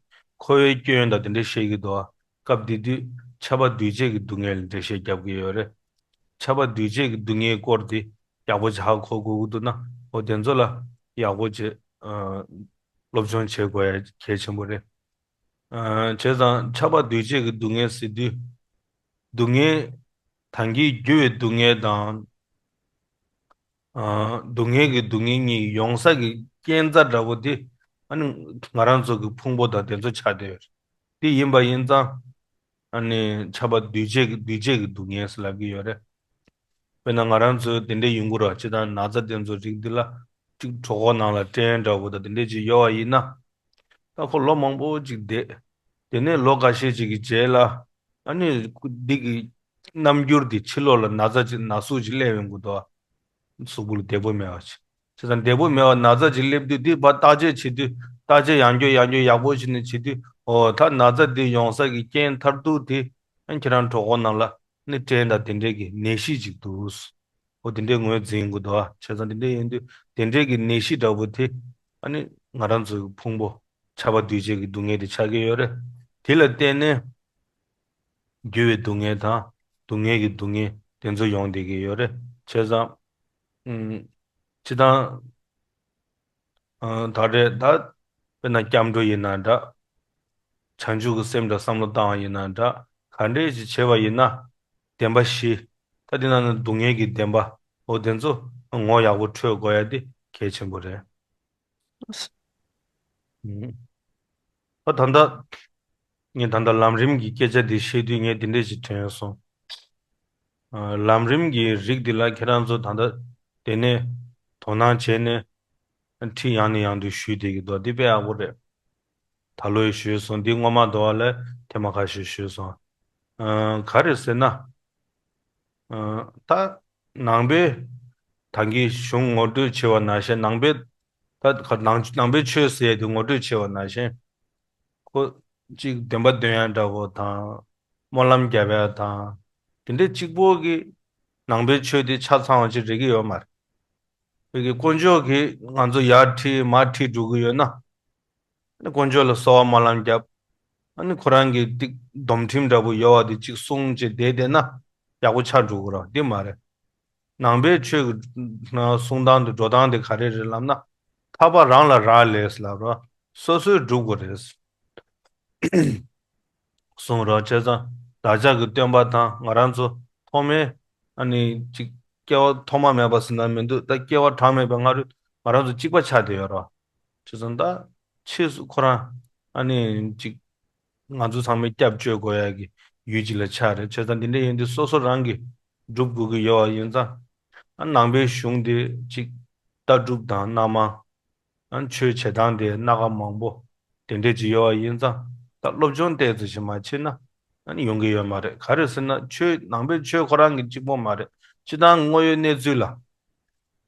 འཁོར་བའི་སྐྱོན་དང་དེ་འདྲ་བཤད་ཀྱི་འདུག་སྐབས་དེ་དུས་ཁྱབ་པ་འདུས་བྱས་ཀྱི་སྡུག་བསྔལ་ལ་འགྲེལ་བཤད་རྒྱབ་ཀྱི་ཡོད་རེད། ཁྱབ་པ་འདུས་བྱས་ཀྱི་སྡུག་བསྔལ་སྐོར་དེ་ཡག་པོ་ཅིག་ཧ་གོ་དགོས་ཀྱི་འདུག་ན་འོ་དེ་ཚོ་ལ་ཡག་པོ་ཅིག་ཨ། སློབ་སྦྱོང་བྱེད་དགོས་ཡ་གལ་ཆེན་པོ་རེད། ཨ། བྱས་ཙང་ཁྱབ་པ་འདུས་བྱས་ཀྱི་སྡུག་བསྔལ་ཟེར་དུས། སྡུག་བསྔལ། ད་གིན་འགྱུར་བའི་སྡུག་བསྔལ་དང་། ཨ། སྡུག་བསྔལ་གྱི་སྡུག་བསྔལ་གཉིས་ཡོང་ས་ཀྱི་རྐྱེན་རྩ་འདྲ་པོ་དེ་ཨ་ནི་ང་རང་ཚོ་གི་ཕུང་པོ་དང་དེ་ཚོ་ཆགས་བསྡད་ཡོད་རེད། དེ་ཡིན་པ་ཡིན་ཙང་ཨ་ནི་ཁྱབ་པ་འདུས་བྱས་ཀྱི་འདུས་བྱས་ཀྱི་སྡུག་བསྔལ་ཟེར་ལབ་ཀྱི་ཡོད་རེད། དཔེར་ན་ང་རང་ཚོ་དེ་འདྲའི་ཡོང་གི་རེད་བ། ཅི་ལྟར་ན་ཚ་དེ་ཚོ་རིགས་འདི་ལ་གཅིག་གྲོད་ཁོག་ནང་ལ་སྐྲན་འདྲ་པོ་དང་དེ་འདྲས་ཅིག་ཡོད་པ་ཡིན་ན། ད་ཁོ་ལོ་མང་པོ་ཅིག་བསྡད། དེ་ནས་ལོ་འགའ་ཤས་ཅིག་གི་རྗེས་ལ་ཨ་ནི་འདི་གི་རྣམ་འགྱུར་དེ་ཕྱི་ལོགས་ལ་ན་ཚ་ཅིག་ན་ཟུག་ཅིག་སླེབས་ཡོང་གི་འདུག་གཟུགས་པོ་ལ་བདེ་པོ་མེད་པ་ཅིག་བྱས་ཙང་བདེ་པོ་མེད་པ་ན་ཚ་ཅིག་སླེབས་དུས་འདི་ཕར་བརྟག་དཔྱད་བྱེད་དུས་བརྟག་དཔྱད་ཡང་བསྐྱར་ཡང་བསྐྱར་ཡག་པོ་བྱས་ནས་བྱེད་དུས་འོ་ད་ན་ཚ་འདི་ཡོང་ས་གི་རྐྱེན་མཐར་ཐུག་དེ་ཨ་ཁྱེད་རང་གྲོད་ཁོག་ནང་ལ་ནི་སྐྲན་དང་དེ་འདྲས་ཀྱི་ནད་གཞི་ཅིག་འདུག་འོ་དེ་འདྲས་ངོས་འཛིན་དགོས་འདུག་བྱས་ཙང་དེ་འདྲས་ཡིན་དུས་དེ་འདྲས་ཀྱི་ནད་གཞི་འདྲ་པོ་དེ་ཨ་ནི་ང་རང་ཚོའི་ཕུང་པོ་ཁྱབ་པ་འདུས་བྱས་ཀྱི་སྡུག་བསྔལ་དེ་ཆགས་ཀྱི་ཡོད་རེད། དེ་ལ་བརྟེན་ནས་འགྱུར་བའི་སྡུག་བསྔལ་དང་སྡུག་བསྔལ་གྱི་སྡུག་བསྔལ་དེ་ཚོ་ཡོང་བསྡད་ཀྱི་ཡོད་རེད། བྱས་ཙང་ཨུམ། སྤྱིར་བཏང་། ཨ། ད་རེས་ད། དཔེར་ན་སྐྱབས་འགྲོ་ཡིན་ན་འདྲ། བྱང་ཆུབ་ཀྱི་སེམས་འདྲ་བསམ་བློ་བཏང་བ་ཡིན་ན་འདྲ། ག་འདྲས་ཞིག་བྱས་པ་ཡིན་ན། བདེན་པ་བཞི། ད་དེ་ནང་ནས་སྡུག་བསྔལ་གྱི་བདེན་པ། འོ་དེ་ཚོ་ངོ་ཡག་པོ་འཕྲོད་དགོས་ཡ་དེ་གལ་ཆེན་པོ་རེད། ཨ། ད་ལྟ། ངས་ད་ལྟ་ལམ་རིམ་གྱི་སྐད་ཆ་འདི་བཤད་དུས་ངས་འདི་འདྲས་ཞིག་དྲན་སོང་། ཨ། ལམ་རིམ་གྱི་རིགས་འདི་ལ་ཁྱེད་རང་ཚོ་ད་ལྟ་དེ་ནས་དོ་སྣང་བྱས་ནས་ཁྲིད་ཡང་ནས་ཡང་དུ་ཞུས་བསྡད་ཀྱི་འདུག་འདི་དཔེ་ཡག་པོ་རེད། ད་ལོ་ཡི་ཞུས་སོང་། འདི་སྔོན་མ་འདུག་བ་ལས་ཐེངས་མ་ཁ་ཤས་ཞུས་སོང་། ཨ། ག་རེ་ཟེར་ན། ཨ། ད་ནང་པའི་ད་གིན་གཞུང་ངོ་སྤྲོད་བྱས་པ་ནང་བཞིན། ནང་པའི་ད་ནང་ནང་པའི་ཆོས་ཟེར་ཡ་དེ་ངོ་སྤྲོད་བྱས་པ་ནང་བཞིན། ཁོ་གཅིག་བདེན་པ་སྟོན་ཡ་འདྲ་བོ་དང་། སྨོན་ལམ་རྒྱབ་ཡ་དང་། དེ་འདྲ་གཅིག་པོ་གིས་ནང་པའི་ཆོས་དེ་ཆ་ཚང་བ་ཅིག་རེག་གི་ཡོད་མ་རེད། བོད་ཀྱི་དཀོན་མཆོག་གིས་ང་ཚོ་ཡར་ཁྲིད་མར་ཁྲིད་འགྲོ་གི་ཡོད་ན། ཨ་ནི་དཀོན་མཆོག་ལ་གསོལ་བ་སྨོན་ལམ་རྒྱབ། ཨ་ནི་ཁོ་རང་གི་ཏིག་སྡོམ་ཁྲིམས་འདྲ་པོ་ཡོད་པ་དེ་གཅིག་སྲུང་བྱས་བསྡད་བསྡད་ན་ཡག་པོ་ཆགས་འགྲོ་གི་རེད། འདི་མ་རེད། ནང་པའི་ཆོས་ཀྱི་གསུང་སྟངས་དེ་འགྲོ་སྟངས་དེ་ག་རེ་རེད་ལབ་ན། ཐར་པ་རང་ལ་རག་ལས་ལབ་ར། སོ་སོས་སྒྲུབ་དགོས་རེད། གསུངས་རོགས། བྱས་ཙང་བདག་ཅག་གི་སྟོན་པ་དང་ང་རང་ཚོ་ཐོག་མའི་ཨ་ནི་ཅིག་སྐྱེ་བ་ཐོག་མ་མེད་པ་ཟེར་ན་མི་འདུག། ད་སྐྱེ་བ་གྲངས་མེད་པའི་སྔ་རོལ་ང་རང་ཚོ་གཅིག་པ་ཆགས་བསྡད་ཡོད་རེད། བྱས་ཙང་ད་ཕྱིས་སུ་ཁོ་རང་ཨ་ནི་ཅིག་ང་ཚོ་ཚང་མས་སྐྱབས་བཅོལ་དགོས་ཡ་གི་ཡུལ་ཅིག་ལ་ཆགས་རེད། བྱས་ཙང་འདི་འདྲ་ཡིན་དུས་སོ་སོ་རང་གིས་སྒྲུབ་དགོས་ཀྱི་ཡོད་པ་ཡིན་ཙང་། ཨ། ནང་པའི་གཞུང་འདི་ཅིག་ལྟ་གྲུབ་དང་སྣ་མང་། ཨ། ཆོས་བྱེད་སྟངས་དེ་སྣ་ཁ་མང་པོ་དེ་འདྲས་ཅིག་ཡོད་པ་ཡིན་ཙང་། ད་སློབ་སྦྱོང་ཏོག་ཙམ་ཞིག་མ་བྱས་ན་ཨ་ནི་ཡོང་གི་ཡོད་མ་རེད། ག་རེ་ཟེར་ན་ཆོས་ནང་པའི་ཆོས་ཁོ་རང་གི་གཅིག་པོ་མ་རེད། སྤྱིར་བཏང་དངོས་ཡོད་གནས་ཚུལ་ལ།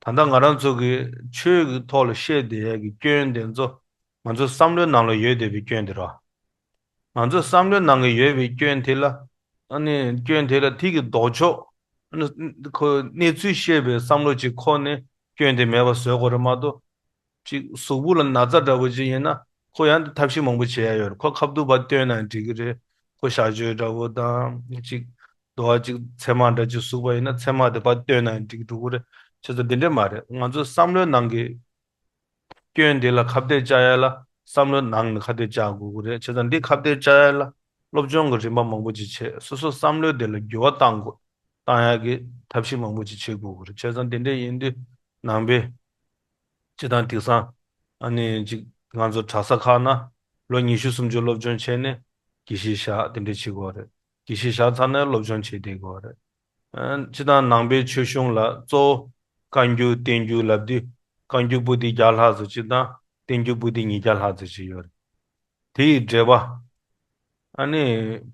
ད་ལྟ་ང་རང་ཚོ་གི་ཆོས་ཀྱི་ཐོག་ལ་བཤད་བསྡད་ཡ་གི་སྐྱོན་དེ་ཚོ་ང་ཚོའི་བསམ་བློའི་ནང་ལ་ཡོད་བསྡད་པའི་སྐྱོན་དེ་རེད། ང་ཚོའི་བསམ་བློའི་ནང་གི་ཡོད་པའི་སྐྱོན་དེ་ལ། ཨ་ནི་སྐྱོན་དེ་ལ་དེ་གི་ལྡོག་ཕྱོགས། ཨ་ནི་ཁོ་གནས་ཚུལ་ཤེས་པའི་བསམ་བློ་ཅིག་ཁོ་ནས་སྐྱོན་དེ་མེད་པ་བཟོ་དགོས་རེད་མ་གཏོགས། ཅིག་གཟུགས་པོ་ལ་ན་ཚ་འདྲ་པོ་ཅིག་ཡིན་ན་ཁོ་ཡང་ཐབས་ཤེས་མང་པོ་བྱེད་ཡ་ཡོད་རེད། ཁོ་ཁ་ཐུག་ཕར་བཏོན་ན་འགྲིག་གི་རེད། ཁོ་ཞ་གྱོན་འདྲ་པོ་དང་། ཅིག་རྡོ་བ་ཅིག་ཚེར་མ་འདྲ་ཅིག་ཟུག་པ་ཡིན་ན་ཚེར་མ་དེ་ཕར་བཏོན་ན་འགྲིག་འགྲོ་གི་རེད། བྱས་ཙང་འདི་འདྲས་མ་རེད། ང་ཚོའི་བསམ་བློའི་ནང་གི་སྐྱོན་དེ་ལ་ཁ་གཏད་བཅག་ཡ་ལ་བསམ་བློ་ནང་ནས་ཁ་གཏད་བཅག་དགོས་ཀྱི་རེད། བྱས་ཙང་འདི་ཁ་གཏད་བཅག་ཡ་ལ་སློབ་སྦྱོང་གི་རིམ་པ་མང་པོ་ཅིག་བྱས། སོ་སོ་བསམ་བློ་དེ་ལ་འགྱུར་བ་གཏང་དགོས། གཏང་ཡ་གི་ཐབས་ཤེས་མང་པོ་ཅིག་བྱེད་དགོས་ཀྱི་རེད། བྱས་ཙང་དེ་འདྲས་ཡིན་དུས་ནང་པའི་སྤྱིར་བཏང་དེང་སང་ཨ་ནི་ཅིག་ང་ཚོ་གྲྭ་ས་ཁག་ན་ལོ་ཉི་ཤུ་སུམ་ཅུ་སློབ་སྦྱོང་བྱས་ནས་དགེ་བཤེས་བཞག་དེ་འདྲས་བྱེད་དགོས་རེད། དགེ་བཤེས་བཞག་ཚར་ནས་སློབ་སྦྱོང་བྱེད་བསྡད་དགོས་རེད། ཨ། སྤྱིར་བཏང་ནང་པའི་ཆོས་གཞུང་ལ་གཙོ་བོ་བཀའ་འགྱུར་བསྟན་འགྱུར་ལབ་དུས། བཀའ་འགྱུར་པོ་ཏི་བརྒྱ་ལྷག་ཙམ་ཅིག་དང་བསྟན་འགྱུར་པོ་ཏི་ཉིས་བརྒྱ་ལྷག་ཙམ་ཅིག་ཡོད་རེད། དེ་ཡི་འགྲེལ་པ། ཨ་ནི་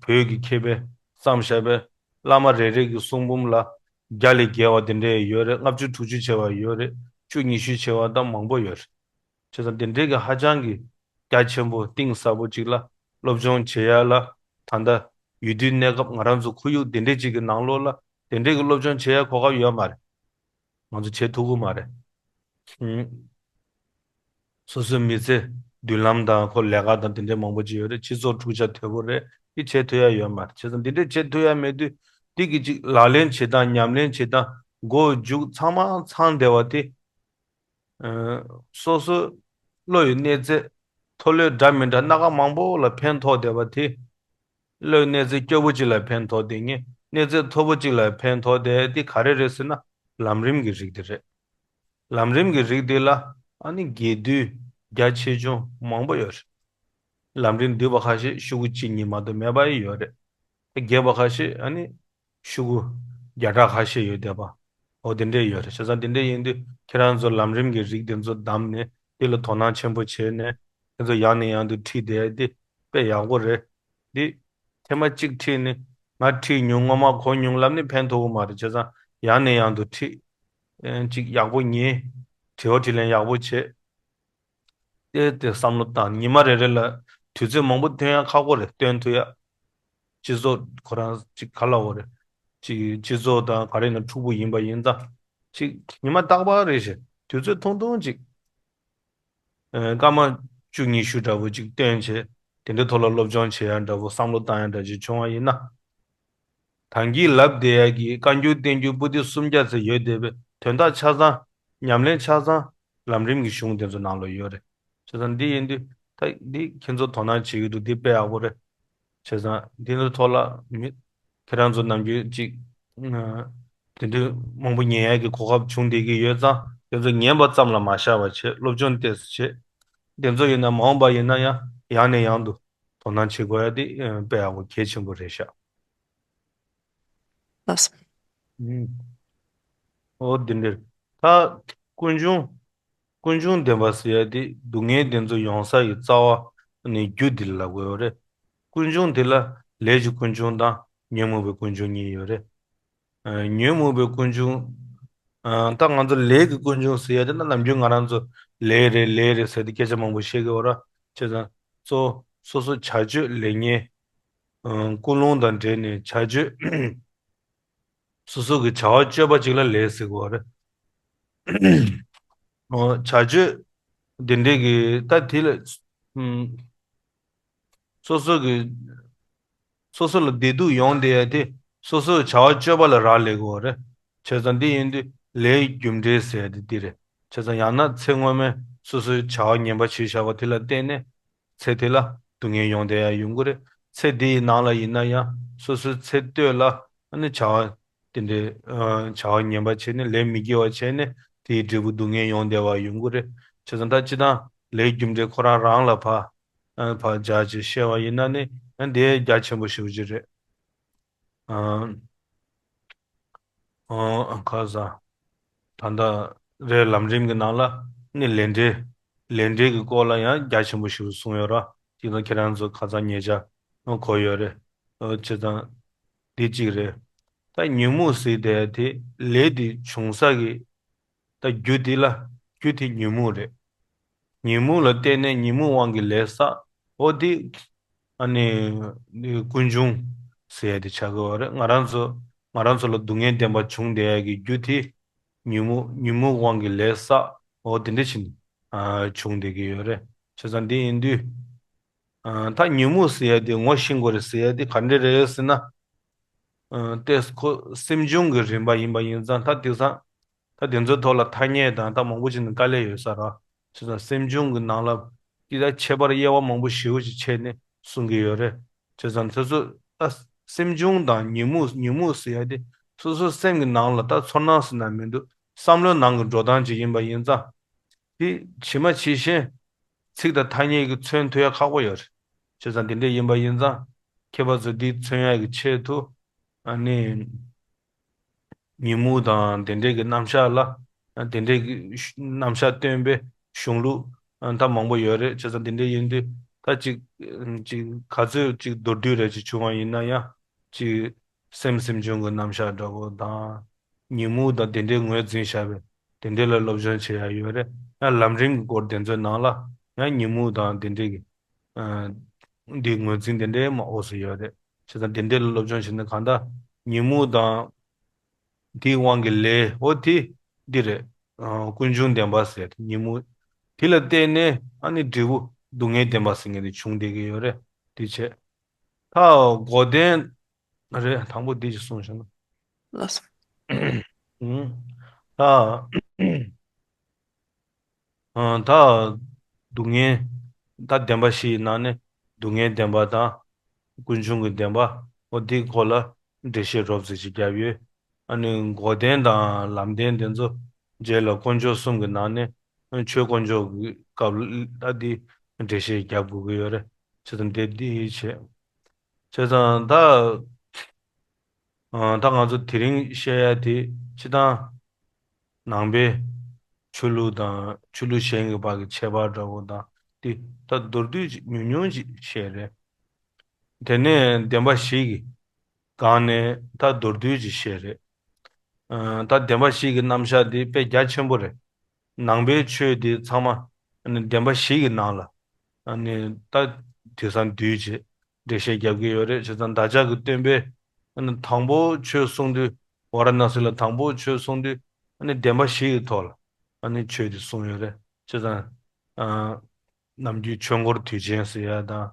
བོད་ཀྱི་མཁས་པས་བརྩམས་བཞག་པའི་བླ་མ་རེ་རེ་གི་གསུང་འབུམ་ལ་བརྒྱ་ལས་བརྒལ་བ་དེ་འདྲས་ཡོད་རེད། ལྔ་བཅུ་དྲུག་ཅུ་བྱས་པ་ཡོད་རེད། བཅུ་ཉི་ཤུ་བྱས་པ་དང་མང་པོ་ཡོད་རེད། བྱས་ཙང་དེ་འདྲས་ཀྱི་ཧ་ཅང་གི་རྒྱ་ཆེན་པོ་གཏིང་ཟབ་པོ་ཅིག་ལ་སློབ་སྦྱོང་བྱེད་ཡ་ལ། ད་ལྟ་ཡུལ་དུས་གནས་སྐབས་ང་རང་ཚོ་ཁོར་ཡུག་དེ་འདྲས་ཅིག་གི་ནང་ལོགས་ལ་དེ་འདྲས་ཀྱི་སློབ་སྦྱོང་བྱེད་ཡ་གོ་སྐབས་ཡོད་མ་རེད། ང་ཚོ་བྱེད་ཐུབ་ཀྱི་མ་རེད། ཨུམ། སོ་སོའི་མི་ཚེ་མདུན་ལམ་དང་ཁོ་ལས་ཀ་དང་དེ་འདྲས་མང་པོ་ཅིག་ཡོད་རེད། སྤྱི་ཚོགས་འཁྲུག་ཆ་དོད་པོ་རེད། དེ་བྱེད་ཐུབ་ཡ་ཡོད་མ་རེད། བྱས་ཙང་དེ་འདྲས་བྱེད་ཐུབ་ཡ་མེད་དུས་དེ་གི་ཅིག་ལག་ལེན་བྱེད་སྟངས་ཉམས་ལེན་བྱེད་སྟངས་མགོ་མཇུག་ཚང་མ་ཚང་བསྡད་པ་དེ། ཨ། སོ་སོའི་བློ་ཡི་གནས་ཚད་མཐོ་ལོས་འདྲ་མི་འདྲ་སྣ་ཁ་མང་པོ་ལ་ཕན་ཐོགས་བསྡད་པ་དེ། བློའི་གནས་ཚད་སྐྱོ་པོ་ཅིག་ལ་ཕན་ཐོགས་བསྡད་མཁན། གནས་ཚད་མཐོ་པོ་ཅིག་ལ་ཕན་ཐོགས་བསྡད་དེ་ག་རེ་རེད་ཟེར་ན། ལམ་རིམ་གྱི་རིགས་དེ་རེད། ལམ་རིམ་གྱི་རིགས་དེ་ལ་ཨ་ནི་རྒྱས་བསྡུས་རྒྱ་ཆེ་ཆུང་མང་པོ་ཡོད་རེད། ལམ་རིམ་བསྡུས་པ་ཁ་ཤས་ཤོག་གུ་གཅིག་གཉིས་མ་གཏོགས་མེད་པ་ཡོད་རེད། རྒྱས་པ་ཁ་ཤས་ཨ་ནི་ཤོག་གུ་བརྒྱ་ཕྲག་ཁ་ཤས་ཡོད་བསྡད་པ། འོ་དེ་འདྲས་ཡོད་རེད། བྱས་ཙང་དེ་འདྲས་ཡིན་དུས་ཁྱེད་རང་ཚོ་ལམ་རིམ་གྱི་རིགས་དེ་ཚོ་བདམས་ནས་དེ་ལ་དོ་སྣང་ཆེན་པོ་བྱས་ནས་དེ་ཚོ་ཡང་ནས་ཡང་དུ་ཁྲིད་བསྡད་དེ་དཔེ་ཡག་པོ་རེད། འདི་ཐེངས་མ་གཅིག་ཁྲིད་ནས་ང་ཁྲིད་མྱོང་ངོ་མ་གོ་མྱོང་ལབ་ནས་ཕན་ཐོགས་ཀྱི་མ་རེད། བྱས་ཙང་ཡང་ནས་ཡང་དུ་ཁྲིད། ཨ། ཅིག་ཡག་པོ་ཉན། དྲི་བ་དྲིས་ལན་ཡག་པོ་བྱེད། དེ་དེ་བསམ་བློ་བཏང་། ཉི་མ་རེ་རེ་ལ་དུས་ཚོད་མང་པོ་བཏོན་ཡ་ཁག་པོ་རེད། བཏོན་ཐུབ་ཡ། སྤྱི་ཚོགས་ཁོ་རང་ཅིག་ག་ལབ་དགོས་རེད། ཅིག་སྤྱི་ཚོགས་དང་ག་རེ་ན་འཁྲུག་པོ་ཡིན་པ་ཡིན་ཙང་། ཅིག་ཉི་མ་རྟག་པར་རེ་བཞིན་དུས་ཚོད་ཐུང་ཐུང་ཅིག་ཨ། སྐར་མ་བཅུ་ཉི་ཤུ་འདྲ་པོ་ཅིག་བཏོན་བྱས་དེ་འདྲའི་ཐོག་ལ་སློབ་སྦྱོང་བྱེད་ཡ་འདྲ་པོ་བསམ་བློ་བཏང་ཡ་འདྲ་ཅིག་བྱུང་བ་ཡིན་ན། ད་གིན་ལབ་བསྡད་ཡ་གི་བཀའ་འགྱུར་བསྟན་འགྱུར་པོ་ཏི་སུམ་བརྒྱ་ཙམ་ཡོད་བསྡད་པའི་དོན་དག་ཆ་ཚང་ཉམས་ལེན་ཆ་ཚང་ལམ་རིམ་གྱི་གཞུང་དེ་ཚོ་ནང་ལ་ཡོད་རེད། བྱས་ཙང་འདི་ཡིན་དུས་ད་འདི་ཁྱེད་ཚོ་དོ་སྣང་བྱེད་ཀྱི་འདུག། འདི་དཔེ་ཡག་པོ་རེད། བྱས་ཙང་འདི་ཚོ་ཐོག་ལ་མི་ཁྱེད་རང་ཚོ་ནམ་རྒྱུན་ཅིག་ཨ། དེ་འདྲའི་མང་པོ་ཉན་ཡ་གི་གོ་སྐབས་བྱུང་བསྡད་ཀྱི་ཡོད་ཙང་དེ་ཚོ་ཉན་པ་ཙམ་ལ་མ་བཞག་པ་བྱེད། སློབ་སྦྱོང་ཏོག་ཙམ་བྱེད། དེ་ཚོ་ཡིན་ན་མ་འོངས་པ་ཡིན་ན་ཡང་ཡང་ནས་ཡང་དུ་དོ་སྣང་བྱེད་དགོས་ཡ་དེ་དཔེ་ཡག་པོ་གལ་ཆེན་པོ་རེད་ཤག། ལགས་སོ། ཨུམ། འོ་དེ་འདྲ། ད་ཀུན་འབྱུང་། ཀུན་འབྱུང་བདེན་པ་ཟེར་ཡ་དེ་སྡུག་བསྔལ་དེ་ཚོ་ཡོང་ས་ཡི་རྩ་བ་ ནི་རྒྱུ་འདི་ལ་ལབ་དགོས་ཡོད་རེད། ཀུན་འབྱུང་འདི་ལ་ལས་ཀྱི་ཀུན་འབྱུང་དང་ཉོན་མོངས་པའི་ཀུན་འབྱུང་གཉིས་ཡོད་རེད། ཨ་ཉོན་མོངས་པའི་ཀུན་འབྱུང་། ཨ་ད་ང་ཚོ་ལས་ཀྱི་ཀུན་འབྱུང་ཟེར་ཡ་དེ་ན་ནམ་རྒྱུན་ང་རང་ཚོ་ལས་རེད་ལས་རེད་ཟེར་ཏེ་སྐད་ཆ་མང་པོ་བཤད་ཀྱི་ཡོད་ར། བྱས་ཙང་གཙོ་བོ་སོ་སོ་བྱ་སྤྱོད་ལས་ངན། ཨ་ཀུན་སློང་དང་འབྲེལ་ནས་བྱ་སྤྱོད། སོ་སོ་གི་བྱ་བ་སྤྱོད་པ་ཅིག་ལ་ལས་ཟེར་གོ་རེད། ཨོ་བྱ་སྤྱོད་དེ་འདྲས་ཀྱི་ད་དེ་ལ་ཨུམ་སོ་སོ་གི་སོ་སོ་ལ་བདེ་སྡུག་ཡོང་བསྡད་ཡ་དེ་སོ་སོའི་བྱ་བ་སྤྱོད་པ་ལ་རག་ལས་གོ་རེད། བྱས་ཙང་འདི་ཡིན་དུས་ལས་རྒྱུ་འབྲས་ཟེར་ཡ་དེ་འདི་རེད། བྱས་ཙང་ཡང་ན་ཚེ་སྔོན་མའི་སོ་སོའི་བྱ་བ་ངན་པ་བྱས་བཞག་པ་དེ་ལ་བརྟེན་ནས། ཚེ་དེ་ལ་སྡུག་བསྔལ་ཡོང་བསྡད་ཡ་ཡོང་གི་རེད། ཚེ་འདི་ཡི་ནང་ལ་ཡིན་ན་ཡང་སོ་སོའི་ཚེ་སྟོད་ལ་ཨ་ནི་བྱ་བ་དེ་འདྲའི་ཨ་བྱ་བ་ངན་པ་བྱས་ནས་ལས་མི་དགེ་བ་བྱས་ནས་དེའི་འབྲས་བུ་སྡུག་བསྔལ་ཡོང་བསྡད་པ་ཡོང་གི་རེད། བྱས་ཙང་ད་སྤྱིར་བཏང་ལས་རྒྱུ་འབྲས་ཁོ་རང་རང་ལ་ཕར་ཨ་ཕར་སྦྱར་ཅིག་བཤད་པ་ཡིན་ན་ནི་ཨ་དེ་རྒྱ་ཆེན་པོ་ཞེ་པོ་ཅིག་རེད། ཨ། ཨོ་ཁ་ས། ད་ལྟ་རེད་ལམ་རིམ་གྱི་ནང་ལ་ནི་ལས་འབྲས། ལས་འབྲས་ཀྱི་སྐོར་ལ་ཡང་རྒྱ་ཆེན་པོ་ཞིག་གསུངས་ཡོད་ར། དེ་ཚོ་ཁྱེད་རང་ཚོ་ཁ་སང་ཉེ་ཆར་གོ་ཡོད་རེད། ཨོ་བྱས་ཙང་འདི་གཅིག་རེད། ད་ཉོན་མོངས་ཟེར་དེ་དེ་ལས་དེ་བྱུང་ས་གི་ད་རྒྱུ་དེ་ལ་རྒྱུ་དེ་ཉོན་མོངས་རེད། ཉོན་མོངས་ལ་བརྟེན་ནས་ཉོན་མོངས་དབང་གིས་ལས་བསགས། འོ་དེ་ཨ་ནི་ཀུན་འབྱུང་ཟེར་ཡ་དེ་ཆགས་ཀྱི་ཡོད་རེད། ང་རང་ཚོ་ང་རང་ཚོ་ལ་སྡུག་བསྔལ་བདེན་པ་བྱུང་བསྡད་ཡ་གི་རྒྱུ་དེ་ཉོན་མོངས་ཉོན་མོངས་དབང་གིས་ལས་བསགས། འོ་དེ་འདྲ་བྱས་ནས་ཨ་བྱུང་བསྡད་ཀྱི་ཡོད་རེད། བྱས་ཙང་འདི་ཡིན་དུས་ཨ་ད་ཉོན་མོངས་ཟེར་ཡ་དེ་ངོ་ཤེས་དགོས་རེད་ཟེར་ཡ་དེ་ག་འདྲ་རེད་ཟེར་ན། ཨ་ཏེས་ཁོ་སེམས་བྱུང་གི་རིམ་པ་ཡིན་པ་ཡིན་ཙང་ད་དེང་སང་ད་དེ་ཚོའི་ཐོག་ལ་ཐ་སྙད་དང་ད་མང་པོ་ཅིག་ནི་དཀའ་ལས་ཡོད་ས་ར། བྱས་ཙང་སེམས་བྱུང་གི་ནང་ལ་ཀི་ད་ཁྱད་པར་དབྱེ་བ་མང་པོ་ཞེ་པོ་ཅིག་ཕྱེ་ནས་གསུང་གི་ཡོད་རེད། བྱས་ཙང་དེ་ཚོ་ད་སེམས་བྱུང་དང་ཉོན་མོངས་ཉོན་མོངས་ཟེར་ཡ་དེ་སོ་སོའི་སེམས་ཀྱི་ནང་ལ་ད་ཚོར་སྣང་ཟེར་ན་མི་འདུག་བསམ་བློའི་ནང་གི་འགྲོ་སྟངས་ཅིག་ཡིན་པ་ཡིན་ཙང་། དེ་ཇི་མ་ཇི་བཞིན་ཚིག་དང་ཐ་སྙད་ཀྱིས་མཚོན་ཐུབ་ཡ་ཁག་པོ་ཡོད་རེད། བྱས་ཙང་དེ་འདྲ་ཡིན་པ་ཡིན་ཙང་མཁས་པ་ཚོས་འདི་མཚོན་ཡ་གི་ཆེད་དུ་ཨ་ནི་ཉོན་མོངས་དང་དེ་འདྲའི་གི་རྣམ་གཞག་ལ་དེ་འདྲའི་གི་རྣམ་གཞག་སྟོན་པའི་གཞུང་ལུགས་ད་མང་པོ་ཡོད་རེད། བྱས་ཙང་དེ་འདྲ་ཡིན་དུས་ད་ཅིག་ཅིག་ག་ཚོད་ཅིག་མདོར་བསྡུས་རེ་ཅིག་བྱུང་བ་ཡིན་ན་ཡང་ཅིག་སེམས་སེམས་བྱུང་གི་རྣམ་གཞག་འདྲ་པོ་དང་། ཉོན་མོངས་དང་དེ་འདྲའི་ངོས་འཛིན་བྱ་བའི་དེ་འདྲའི་ལ་སློབ་སྦྱོང་བྱེད་ཡ་ཡོད་རེད། ཡང་ལམ་རིམ་གྱི་སྐོར་དེ་ཚོའི་ནང་ལ་ཡང་ཉོན་མོངས་དང་དེ་འདྲའི་གི་ཨ་འདི་ངོས་འཛིན་དེ་འདྲའི་མ་འོ་སུ་ཡོད་རེད། བྱས་ཙང་དེ་འདྲའི་ལ་སློབ་སྦྱོང་བྱེད་ན་གང་ལྟར་ཉོན་མོངས་དང་དེའི་དབང་གི་ལས་འོ་དེ་འདི་རེད། ཨ་ཀུན་འབྱུང་བདེན་པ་ཟེར་ཉོན་མོངས་དེ་ལ་བརྟེན་ནས་ཨ་ནི་འབྲས་བུ་སྡུག་བསྔལ་བདེན་པ་ཟེར་མཁན་དེ་བྱུང་བསྡད་ཀྱི་ཡོད་རེད། དེ་བྱས། ད་འགོག་བདེན་རེད། དང་པོ་འདི་ཅིག་གསུངས་བཞག་ན། ལགས་སོ། ཨུམ། ད་ཨ་ད་སྡུག་བསྔལ་ད་བདེན་པ་བཞི་ཡི་ནང་ནས་སྡུག་བསྔལ་བདེན་པ་དང་ཀུན་འབྱུང་གི་བདེན་པ་འོ་འདིའི་སྐོར་ལ་འགྲེལ་བཤད་རོབ་ཙམ་ཅིག་བརྒྱབ་ཡོད། ཨ་ནི་འགོག་བདེན་དང་ལམ་བདེན་དེ་ཚོ་རྗེས་ལ་དཀོན་མཆོག་གསུམ་གྱི་ནང་ནས་ཆོས་དཀོན་མཆོག་གི་སྐབས་ལ་ད་འདི་འགྲེལ་བཤད་རྒྱབ་དགོས་ཀྱི་ཡོད་རེད། བྱས་ཙང་དེ་འདི་བྱས། བྱས་ཙང་ད་ཨ་ད་ང་ཚོ་དེ་རིང་བཤད་ཡ་དེ་སྤྱིར་བཏང་ནང་པའི་ཆོས་ལུགས་དང་ཆོས་ལུགས་གཞན་གྱི་བར་གྱི་ཁྱད་པར་འདྲ་པོ་དང་དེ་ད་མདོར་བསྡུས་ཅིག་ཉུང་ཉུང་ཅིག་བཤད་རེད། དེ་ནས་བདེན་པ་བཞི་གི་སྒང་ནས་ད་མདོར་བསྡུས་ཅིག་བཤད་རེད། ཨ་ད་བདེན་པ་བཞི་གི་རྣམ་གཞག་འདི་དཔེ་རྒྱ་ཆེན་པོ་རེད། ནང་པའི་ཆོས་འདི་ཚང་མ་ཨ་ནི་བདེན་པ་བཞི་གི་ནང་ལ་ཨ་ནི་ད་དེང་སང་བསྡུས་བྱས་འགྲེལ་བཤད་རྒྱབ་ཀྱི་ཡོད་རེད། བྱས་ཙང་བདག་ཅག་གི་སྟོན་པས་ཨ་ནི་དང་པོ་ཆོས་གསུང་དུས་ཝཱ་ར་ཎཱ་སི་ལ་དང་པོ་ཆོས་གསུང་དུས་ཨ་ནི་བདེན་པ་བཞི་གི་ཐོག་ལ་ཨ་ནི་ཆོས་འདི་གསུངས་ཡོད་རེད། བྱས་ཙང་ཨ་ནམ་རྒྱུན་ཆོས་འཁོར་དུས་ཆེན་ཟེར་ཡ་དང་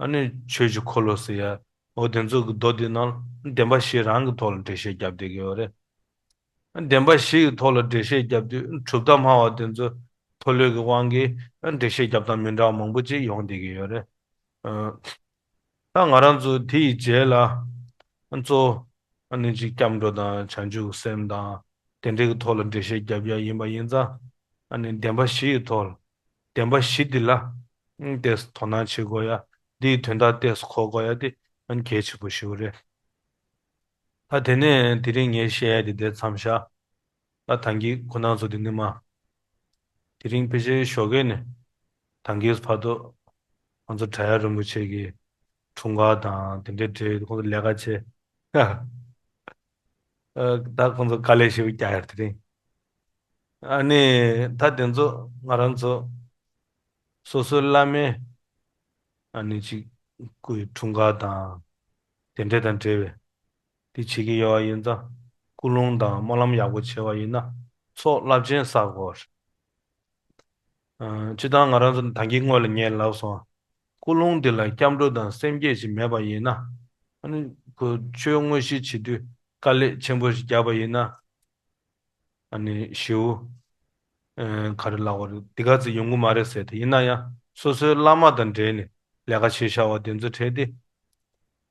ཨ་ནི་ཆོས་ཀྱི་འཁོར་ལོ་ཟེར་ཡ། འོ་དེ་ཚོ་གི་མདོ་དེ་ནང་བདེན་པ་བཞི་རང་གི་ཐོག་ལ་འགྲེལ་བཤད་བརྒྱབ་བསྡད་ཀྱི་ཡོད་རེད། བདེན་པ་བཞི་གི་ཐོག་ལ་འགྲེལ་བཤད་བརྒྱབ་དུས་གྲུབ་མཐའ་སྨྲ་བ་དེ་ཚོ་མཐོ་ལོས་ཀྱི་དབང་གིས་འགྲེལ་བཤད་བརྒྱབ་སྟངས་མི་འདྲ་བ་མང་པོ་ཅིག་ཡོང་བསྡད་ཀྱི་ཡོད་རེད། ད་ང་རང་ཚོ་དེ་ཡི་རྗེས་ལ་གཙོ་བོ་ཨ་ནི་ཅིག་སྐྱབས་འགྲོ་དང་བྱང་ཆུབ་སེམས་དང་དེ་འདྲའི་གི་ཐོག་ལ་འགྲེལ་བཤད་བརྒྱབ་ཡ་ཡིན་པ་ཡིན་ཙང་ཨ་ནི་བདེན་པ་བཞི་ཡི་ཐོག་ལ། བདེན་པ་བཞི་འདི་ལ་ཏོག་ཙམ་དོ་སྣང་བྱེད་དགོས་ཡ། འདིའི་དོན་དག་ཏོག་ཙམ་གོ་དགོས་ཡ་དེ་གལ་ཆེན་པོ་ཞིག་རེད། ད་དེ་ནས་དེ་རིང་ངས་བཤད་ཡ་དེ་དེ་མཚམས་བཞག་ད་ཐང་གི་ཁོ་ན་ཚོ་དེ་ནི་མ། དེ་རིང་ཕལ་ཆེར་ཞོགས་ཀས་ནས་ཐང་གིས་བར་དུ་ ང་ཚོ་བྲག་གཡབ་རིན་པོ་ཆེ་གི་འཁྲུངས་སྐར་དང་དེ་འདྲའི་འབྲེལ་ཡོད་ཁོང་ཚོ་ལས་ཀ་བྱས། ཨ་ད་ཁོང་ཚོ་དཀའ་ལས་ཞེ་པོ་རྒྱག་ཡོད་དེ་རིང་། ཨ་ནི་ད་དེ་ཚོ་ང་རང་ཚོ་སོ་སོའི་བླ་མའི་ཨ་ནི་ཅིག་སྐུའི་འཁྲུངས་སྐར་དང་དེ་འདྲ་དང་འབྲེལ་བའི་དེ་བྱེད་ཀྱི་ཡོད་པ་ཡིན་ཙང་། ཀུན་སློང་དང་སྨོན་ལམ་ཡག་པོ་བྱས་པ་ཡིན་ན་ཚོགས་རླབས་ཆེན་བསགས་དགོས། ཨ་སྤྱིར་བཏང་ང་རང་ཚོ་ད་གིན་སྔོན་ལ་ངས་ལབ་སོང་། ཀུན་སློང་འདི་ལ་སྐྱབས་འགྲོ་དང་སེམས་བསྐྱེད་ཅིག་མེད་པ་ཡིན་ན། ཨ་ནི་ཁོ་ཆོས་དངོས་གཞི་བྱེད་དུས་དཀའ་ལས་ཆེན་པོ་ཞིག་བརྒྱབ་པ་ཡིན་ན། ཨ་ནི་ཞེའུ། ཨ་ག་རེ་ལབ་དགོས་རེད། འདི་ག་ཚོད་ཡོང་གི་མ་རེད་ཟེར་ཏེ། ཡིན་ན་ཡང་སོ་སོའི་བླ་མ་དང་འབྲེལ་ནས་ལས་ཀ་བྱེད་བཞག་པ་དེ་ཚོ་འཕྲད་དེ།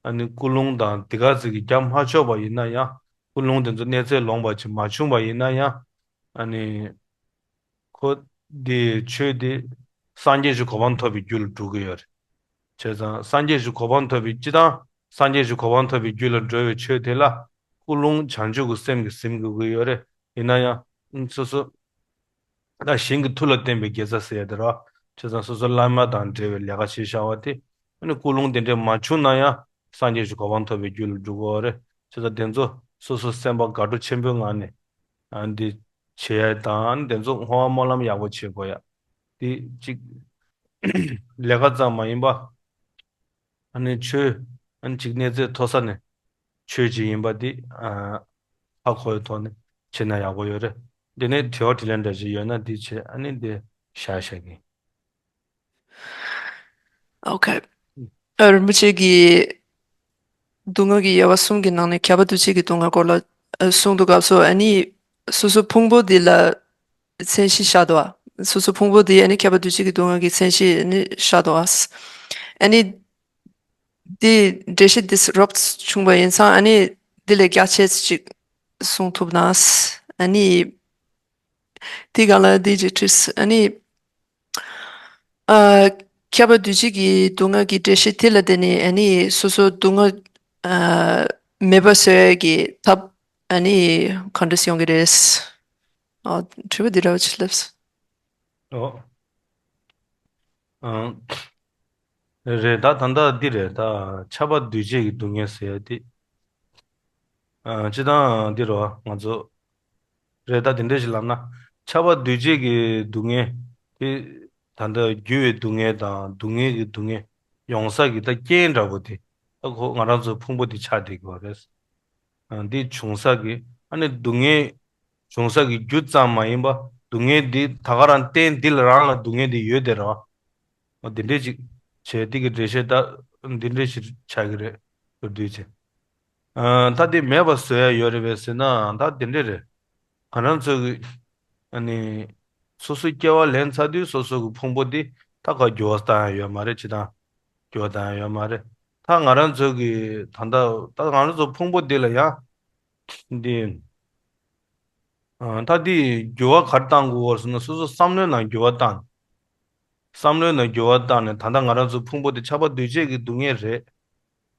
ཨ་ནི་ཀུན་སློང་དང་འདི་ག་ཚོད་ཀྱི་རྒྱབ་མ་ཆོག་པ་ཡིན་ན་ཡང་། ཀུན་སློང་དེ་ཚོ་གནས་ཚད་ལོངས་པ་ཅིག་མ་བྱུང་བ་ཡིན་ན་ཡང་། ཨ་ནི་ཁོ་འདི་ཆོས་དེ་སངས་རྒྱས་ཀྱི་གོ་འཕང་ཐོབ་པའི་རྒྱུ་ལ་འགྲོ་གི་ཡོད་རེད། བྱས་ཙང་སངས་རྒྱས་ཀྱི་གོ་འཕང་ཐོབ་པའི་སྤྱིར་བཏང་སངས་རྒྱས་ཀྱི་གོ་འཕང་ཐོབ་པའི་རྒྱུ་ལ་འགྲོ་བའི་ཆོས་དེ་ལ་ཀུན་སློང་བྱང་ཆུབ་ཀྱི་སེམས་ཀྱིས་ཟིན་དགོས་ཀྱི་ཡོད་རེད། ཡིན་ན་ཡང་སོ་སོ་ད་གཞན་གྱི་མཐུ་ལ་བརྟེན་པའི་དགེ་རྩ་ཟེར་ཡ་དེ་རེད། བྱས་ཙང་སོ་སོ་བླ་མ་དང་འབྲེལ་བའི་ལས་ཀ་བྱེད་བཞག་པ་དེ། ཨ་ནི་ཀུན་སློང་དེ་འདྲས་མ་བྱུང་ན་ཡང་སངས་རྒྱས་ཀྱི་གོ་འཕང་ཐོབ་པའི་རྒྱུ་ལ་འགྲོ་གི་ཡོད་རེད། བྱས་ཙང་དེ་ཚོ་སོ་སོ་སེམས་པ་དགའ་སྤྲོ་ཆེན་པོའི་ངང་ནས་ཨ་འདི་བྱེད་ཡ་དང་། དེ་ཚོ་བསྔོ་བ་སྨོན་ལམ་ཡག་པོ་བྱེད་དགོས་ཡ། དེ་གཅིག་ལས་ཀ་ཙམ་མ་ཡིན་པ། ཨ་ནི་ཆོས་ཨ་ནི་གཅིག་གནས་ཚད་མཐོ་ས་ནས་ཆོས་ཅིག་ཡིན་པ་འདི་ཨ་ཧ་གོ་བའི་ཐོག་ནས་བྱེད་ན་ཡག་པོ་ཡོད་རེད། འདི་ནས་དྲི་བ་དྲིས་ལན་འདྲ་ཅིག་ཡོད་ན་འདི་བྱེད། ཨ་ནི་འདི་བཞག་བཞག་གི། ཨོ་ཁེ། ཨ་རིན་པོ་ཆེ་གིས་སྡུག་བསྔལ་གྱི་དབྱེ་བ་གསུམ་གྱི་ནང་ནས་ཁྱབ་པ་འདུ་བྱེད་ཀྱི་སྡུག་བསྔལ་སྐོར་ལ་ཨ་གསུངས་འདུག་སྐབས་སུ། ཨ་ནི་སོ་སོ་ཕུང་པོ་འདི་ལ་མཚན་གཞི་བཞག་འདུག་བ། སོ་སོ་ཕུང་པོ་འདི་ཨ་ནི་ཁྱབ་པ་འདུ་བྱེད་ཀྱི་སྡུག་བསྔལ་གྱི་མཚན་གཞི་ཨ་ནི་བཞག་འདུག་བ། ཨ་ནི་འདི་འགྲེལ་བཤད་འདི་རོབ་བྱུང་བ་ཡིན་ཙང་། ཨ་ནི་འདི་ལས་རྒྱ་ཆེ་ཅིག་གསུང་ཐུབ་ན། ཨ་ནི་འདི་ག་ལ་འདི་ཅིག་དྲིས། ཨ་ནི་ཨ་ཁྱབ་པ་འདུ་བྱེད་ཀྱི་སྡུག་བསྔལ་གྱི་འགྲེལ་བཤད་དེ་ལ་བརྟེན་ནས། ཨ་ནི་སོ་སོ་སྡུག་བསྔལ་ཨ་མེད་པ་བཟོ་ཡ་གི་ཐབས་ཨ་ནི་ག་འདྲས་ཡོང་གི་རེད། ཨ་དྲི་བ་འདི་འདྲ་བ་ཅིག་ལབ། ཨོ། ཨང་། རེད། ད་ད་ལྟ་འདི་རེད། ད་ཁྱབ་པ་འདུ་བྱེད་ཀྱི་སྡུག་བསྔལ་ཟེར་ཡ་དེ། ཨ་སྤྱིར་བཏང་འདི་རོ་ང་ཚོ་རེད། ད་དེ་འདྲ་ཞིག་ལབ་ན། ཁྱབ་པ་འདུ་བྱེད་ཀྱི་སྡུག་བསྔལ་དེ། ད་ལྟ་རྒྱུ་བའི་སྡུག་བསྔལ་དང་སྡུག་བསྔལ་གྱི་སྡུག་བསྔལ་ཡོང་ས་གི་ད་རྐྱེན་འདྲ་པོ་དེ། ད་ཁོ་ང་རང་ཚོའི་ཕུང་པོ་དེ་ཆགས་བསྡད་ཀྱི་ཡོད་རེད། ཨ་འདི་བྱུང་ས་གི་ཨ་ནི་སྡུག་བསྔལ་བྱུང་ས་གི་རྒྱུ་ཙམ་མ་ཡིན་པ། སྡུག་བསྔལ་འདི་ད་ག་རང་རྟེན་འདི་ལ་རང་ལ་སྡུག་བསྔལ་འདི་ཡོད་དེ་རེད་བ། འོ་འདི་འདྲས་ཅིག་བྱས། འདི་གི་འགྲེལ་བཤད་ད་འདི་འདྲས་ཞིག་ཆགས་ཀྱི་རེད། མདོར་བསྡུས་བྱས། ཨ་ད་འདི་མེད་པ་བཟོ་ཡ་ཡོད་རེད་པས་ཟེར་ན། ད་འདི་འདྲས་རེད། ང་རང་ཚོ་གི་ཨ་ནི་སོ་སོའི་སྐྱེ་བ་ལེན་ཚར་དུས་སོ་སོ་གི་ཕུང་པོ་འདི་ད་ག་འགྱུར་བ་བཏང་ཡ་ཡོད་མ་རེད། ཅི་དང་འགྱུར་བ་བཏང་ཡ་ཡོད་མ་རེད། ད་ང་རང་ཚོ་གི་ད་ལྟ་ད་ང་རང་ཚོ་ཕུང་པོ་འདི་ལ་ཡང་འདི། ཨ་ད་འདི་འགྱུར་བ་ག་རེ་བཏང་དགོས་ཟེར་ན། སོ་སོ་བསམ་བློའི་ནང་འགྱུར་བ་བཏང་། བསམ་བློའི་ནང་འགྱུར་བ་བཏང་ནས། ད་ལྟ་ང་རང་ཚོའི་ཕུང་པོ་དེ་ཁྱབ་པ་འདུ་བྱེད་ཀྱི་སྡུག་བསྔལ་རེད།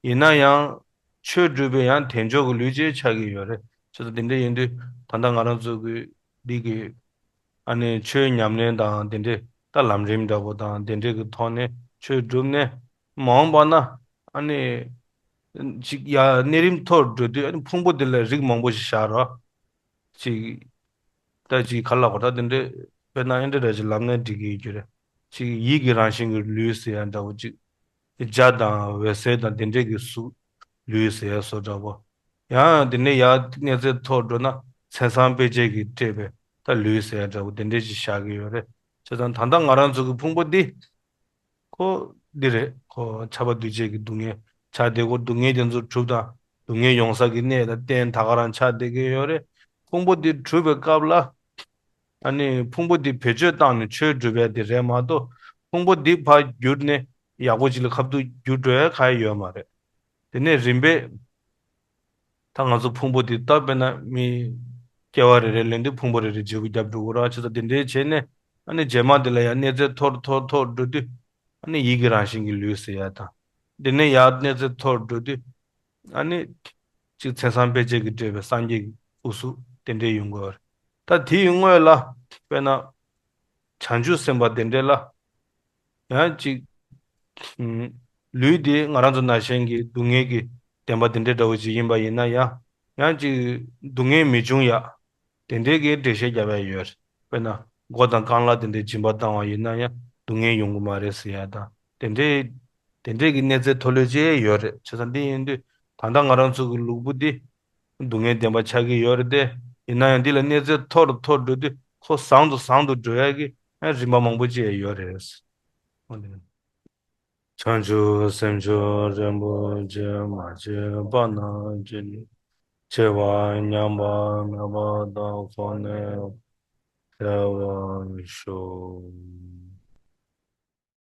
ཡིན་ན་ཡང་ཆོས་སྒྲུབ་པའི་ཡང་དལ་འབྱོར་གྱི་ལུས་ཅིག་ཆགས་ཀྱི་ཡོད་རེད། བྱས་ཙང་དེ་འདྲ་ཡིན་དུས་ད་ལྟ་ང་རང་ཚོ་གི་འདི་གི་ཨ་ནི་ཆོས་ཉམས་ལེན་དང་དེ་འདྲའི་ད་ལམ་རིམ་འདྲ་པོ་དང་དེ་འདྲའི་གི་ཐོག་ནས་ཆོས་སྒྲུབ་ནས། མ་འོངས་པ་ན་ཨ་ནི་ཅིག་ཡ་གནས་རིམ་མཐོ་རུ་འགྲོ་དུས། ཨ་ནི་ཕུང་པོ་འདི་ལ་རིགས་མང་པོ་ཞིག་བཞག་རོགས། ཅིག་ད་ཅིག་ག་ལ་གོ་ད་དེ་འདྲས་དཔེར་ན་ཨེ་འདྲ་འདྲ་ཅིག་ལབ་ན་འགྲིག་གི་ཡོད་རྒྱུ་རེད། ཅིག་ཡིད་ཀྱི་རང་བཞིན་གྱི་ལུས་ཟེར་ཡ་འདྲ་བོ། ཅིག་འཇའ་དང་འོད་ཟེར་དང་དེ་འདྲས་ཀྱི་གཟུགས་ལུས་ཟེར་ཡ་བཟོ་འདྲ་བོ། ཡང་དེ་ནས་ཡར་གནས་ཚད་མཐོ་རུ་འགྲོ་ན་མཚན་བཟང་དཔེ་བྱད་ཀྱིས་སྤྲས་པའི་ད་ལུས་ཟེར་ཡ་འདྲ་བོ་དེ་འདྲས་ཅིག་བཞག་གི་ཡོད་རེད། བྱས་ཙང་ད་ལྟ་ང་རང་ཚོ་གི་ཕུང་པོ་འདི། ཁོ་འདི་རེད། ཁོ་ཁྱབ་པ་འདུ་བྱེད་ཀྱི་སྡུག་བསྔལ་ཆགས་བསྡད་ཀྱི་ཡོད། སྡུག་བསྔལ་དེ་ཚོ་སྒྲུབ་དང་སྡུག་བསྔལ་ཡོང་ས་གི་གནས་དང་རྟེན་ད་ག་རང་ཆགས་བསྡད་ཀྱི་ཡོད་རེད། ཕུང་པོ་འདི་སྒྲུབ་པའི་སྐབས་ལ། ཨ་ནི་ཕུང་པོ་འདི་བེད་སྤྱོད་བཏང་ནས་ཆོས་སྒྲུབ་ཡ་དེ་རེད་མ་གཏོགས། ཕུང་པོ་འདི་ཕར་བསྒྱུར་ནས་ཡག་པོ་ཅིག་ལ་ཁ་ཐུག་བསྒྱུར་འགྲོ་ཡ་གང་ཡང་ཡོད་མ་རེད། དེ་ནས་རིམ་པས་ད་ང་ཚོ་ཕུང་པོ་འདི་ད་དཔེར་ན་མི་སྐྱེ་བ་རེ་རེ་ལེན་དུས་ཕུང་པོ་རེ་རེ་བརྗེ་པོ་རྒྱབ་འགྲོ་གི་རེད། བྱས་ཙང་དེ་འདྲའི་བྱས་ནས་ཨ་ནི་རྗེས་མ་དེ་ལ་ཡང་གནས་ཚད་མཐོ་རུ་མཐོ་རུ་མཐོ་རུ་འགྲོ་དུས། ཨ་ནི་ཡིད་ཀྱི་རང་བཞིན་གྱི་ལུས་ཟེར་ཡ་དང་། དེ་ནས་ཡར་གནས་ཚད་མཐོ་རུ་འགྲོ་དུས། ཨ་ནི་ཅིག་མཚན་བཟང་དཔེ་བྱད་ཀྱིས་སྤྲས་པའི་སངས་རྒྱས་ཀྱི་སྐུ་གཟུགས་དེ་འདྲའི་ཡོང་གི་ཡོད་རེད། ད་དེའི་དངོས་ལ་དཔེར་ན་བྱང་ཆུབ་སེམས་དཔའ་དེ་འདྲ་ལ་ཡང་ཅིག་ ལུས་དེ་ང་རང་ཚོ་ནང་བཞིན་གྱི་སྡུག་བསྔལ་གྱི་བདེན་པ་དེ་འདྲའི་འདྲ་བོ་ཅིག་ཡིན་པ་ཡིན་ན་ཡང་། ཡང་ཅིག་སྡུག་བསྔལ་མི་འབྱུང་ཡ། དེ་འདྲའི་གི་འགྲེལ་བཤད་རྒྱབ་ཡ་ཡོད་རེད། དཔེར་ན་མགོ་དང་རྐང་ལག་དེ་འདྲའི་སྦྱིན་པ་བཏང་བ་ཡིན་ན་ཡང་སྡུག་བསྔལ་ཡོང་གི་མ་རེད་ཟེར་ཡ་དང་། དེ་འདྲའི་དེ་འདྲའི་གི་གནས་ཚད་མཐོ་ལོས་ཅིག་ཡོད་རེད། བྱས་ཙང་འདི་ཡིན་དུས་ད་ལྟ་ང་རང་ཚོ་གི་ལུས་པོ་འདི་སྡུག་བསྔལ་བདེན་པ་ཆགས་ཀྱི་ཡོད་རེད་དེ། ཡིན་ན་ཡང་འདི་ལ་གནས་ཚད་མཐོ་རུ་མཐོ་རུ་འགྲོ་དུས་ཁོ་བཟང་དུ་བཟང་དུ་འགྲོ་ཡ་གི་རིམ་པ་མང་པོ་ཅིག་ཡོད་རེད། བྱང་ཆུབ་སེམས་མཆོག་རིན་པོ་ཆེ་མ་སྐྱེས་པ་རྣམས་ཀྱི། སྐྱེ་བ་ཉམས་པ་མེད་པ་དང་གོང་ནས་འཕེལ་བར་ཤོག།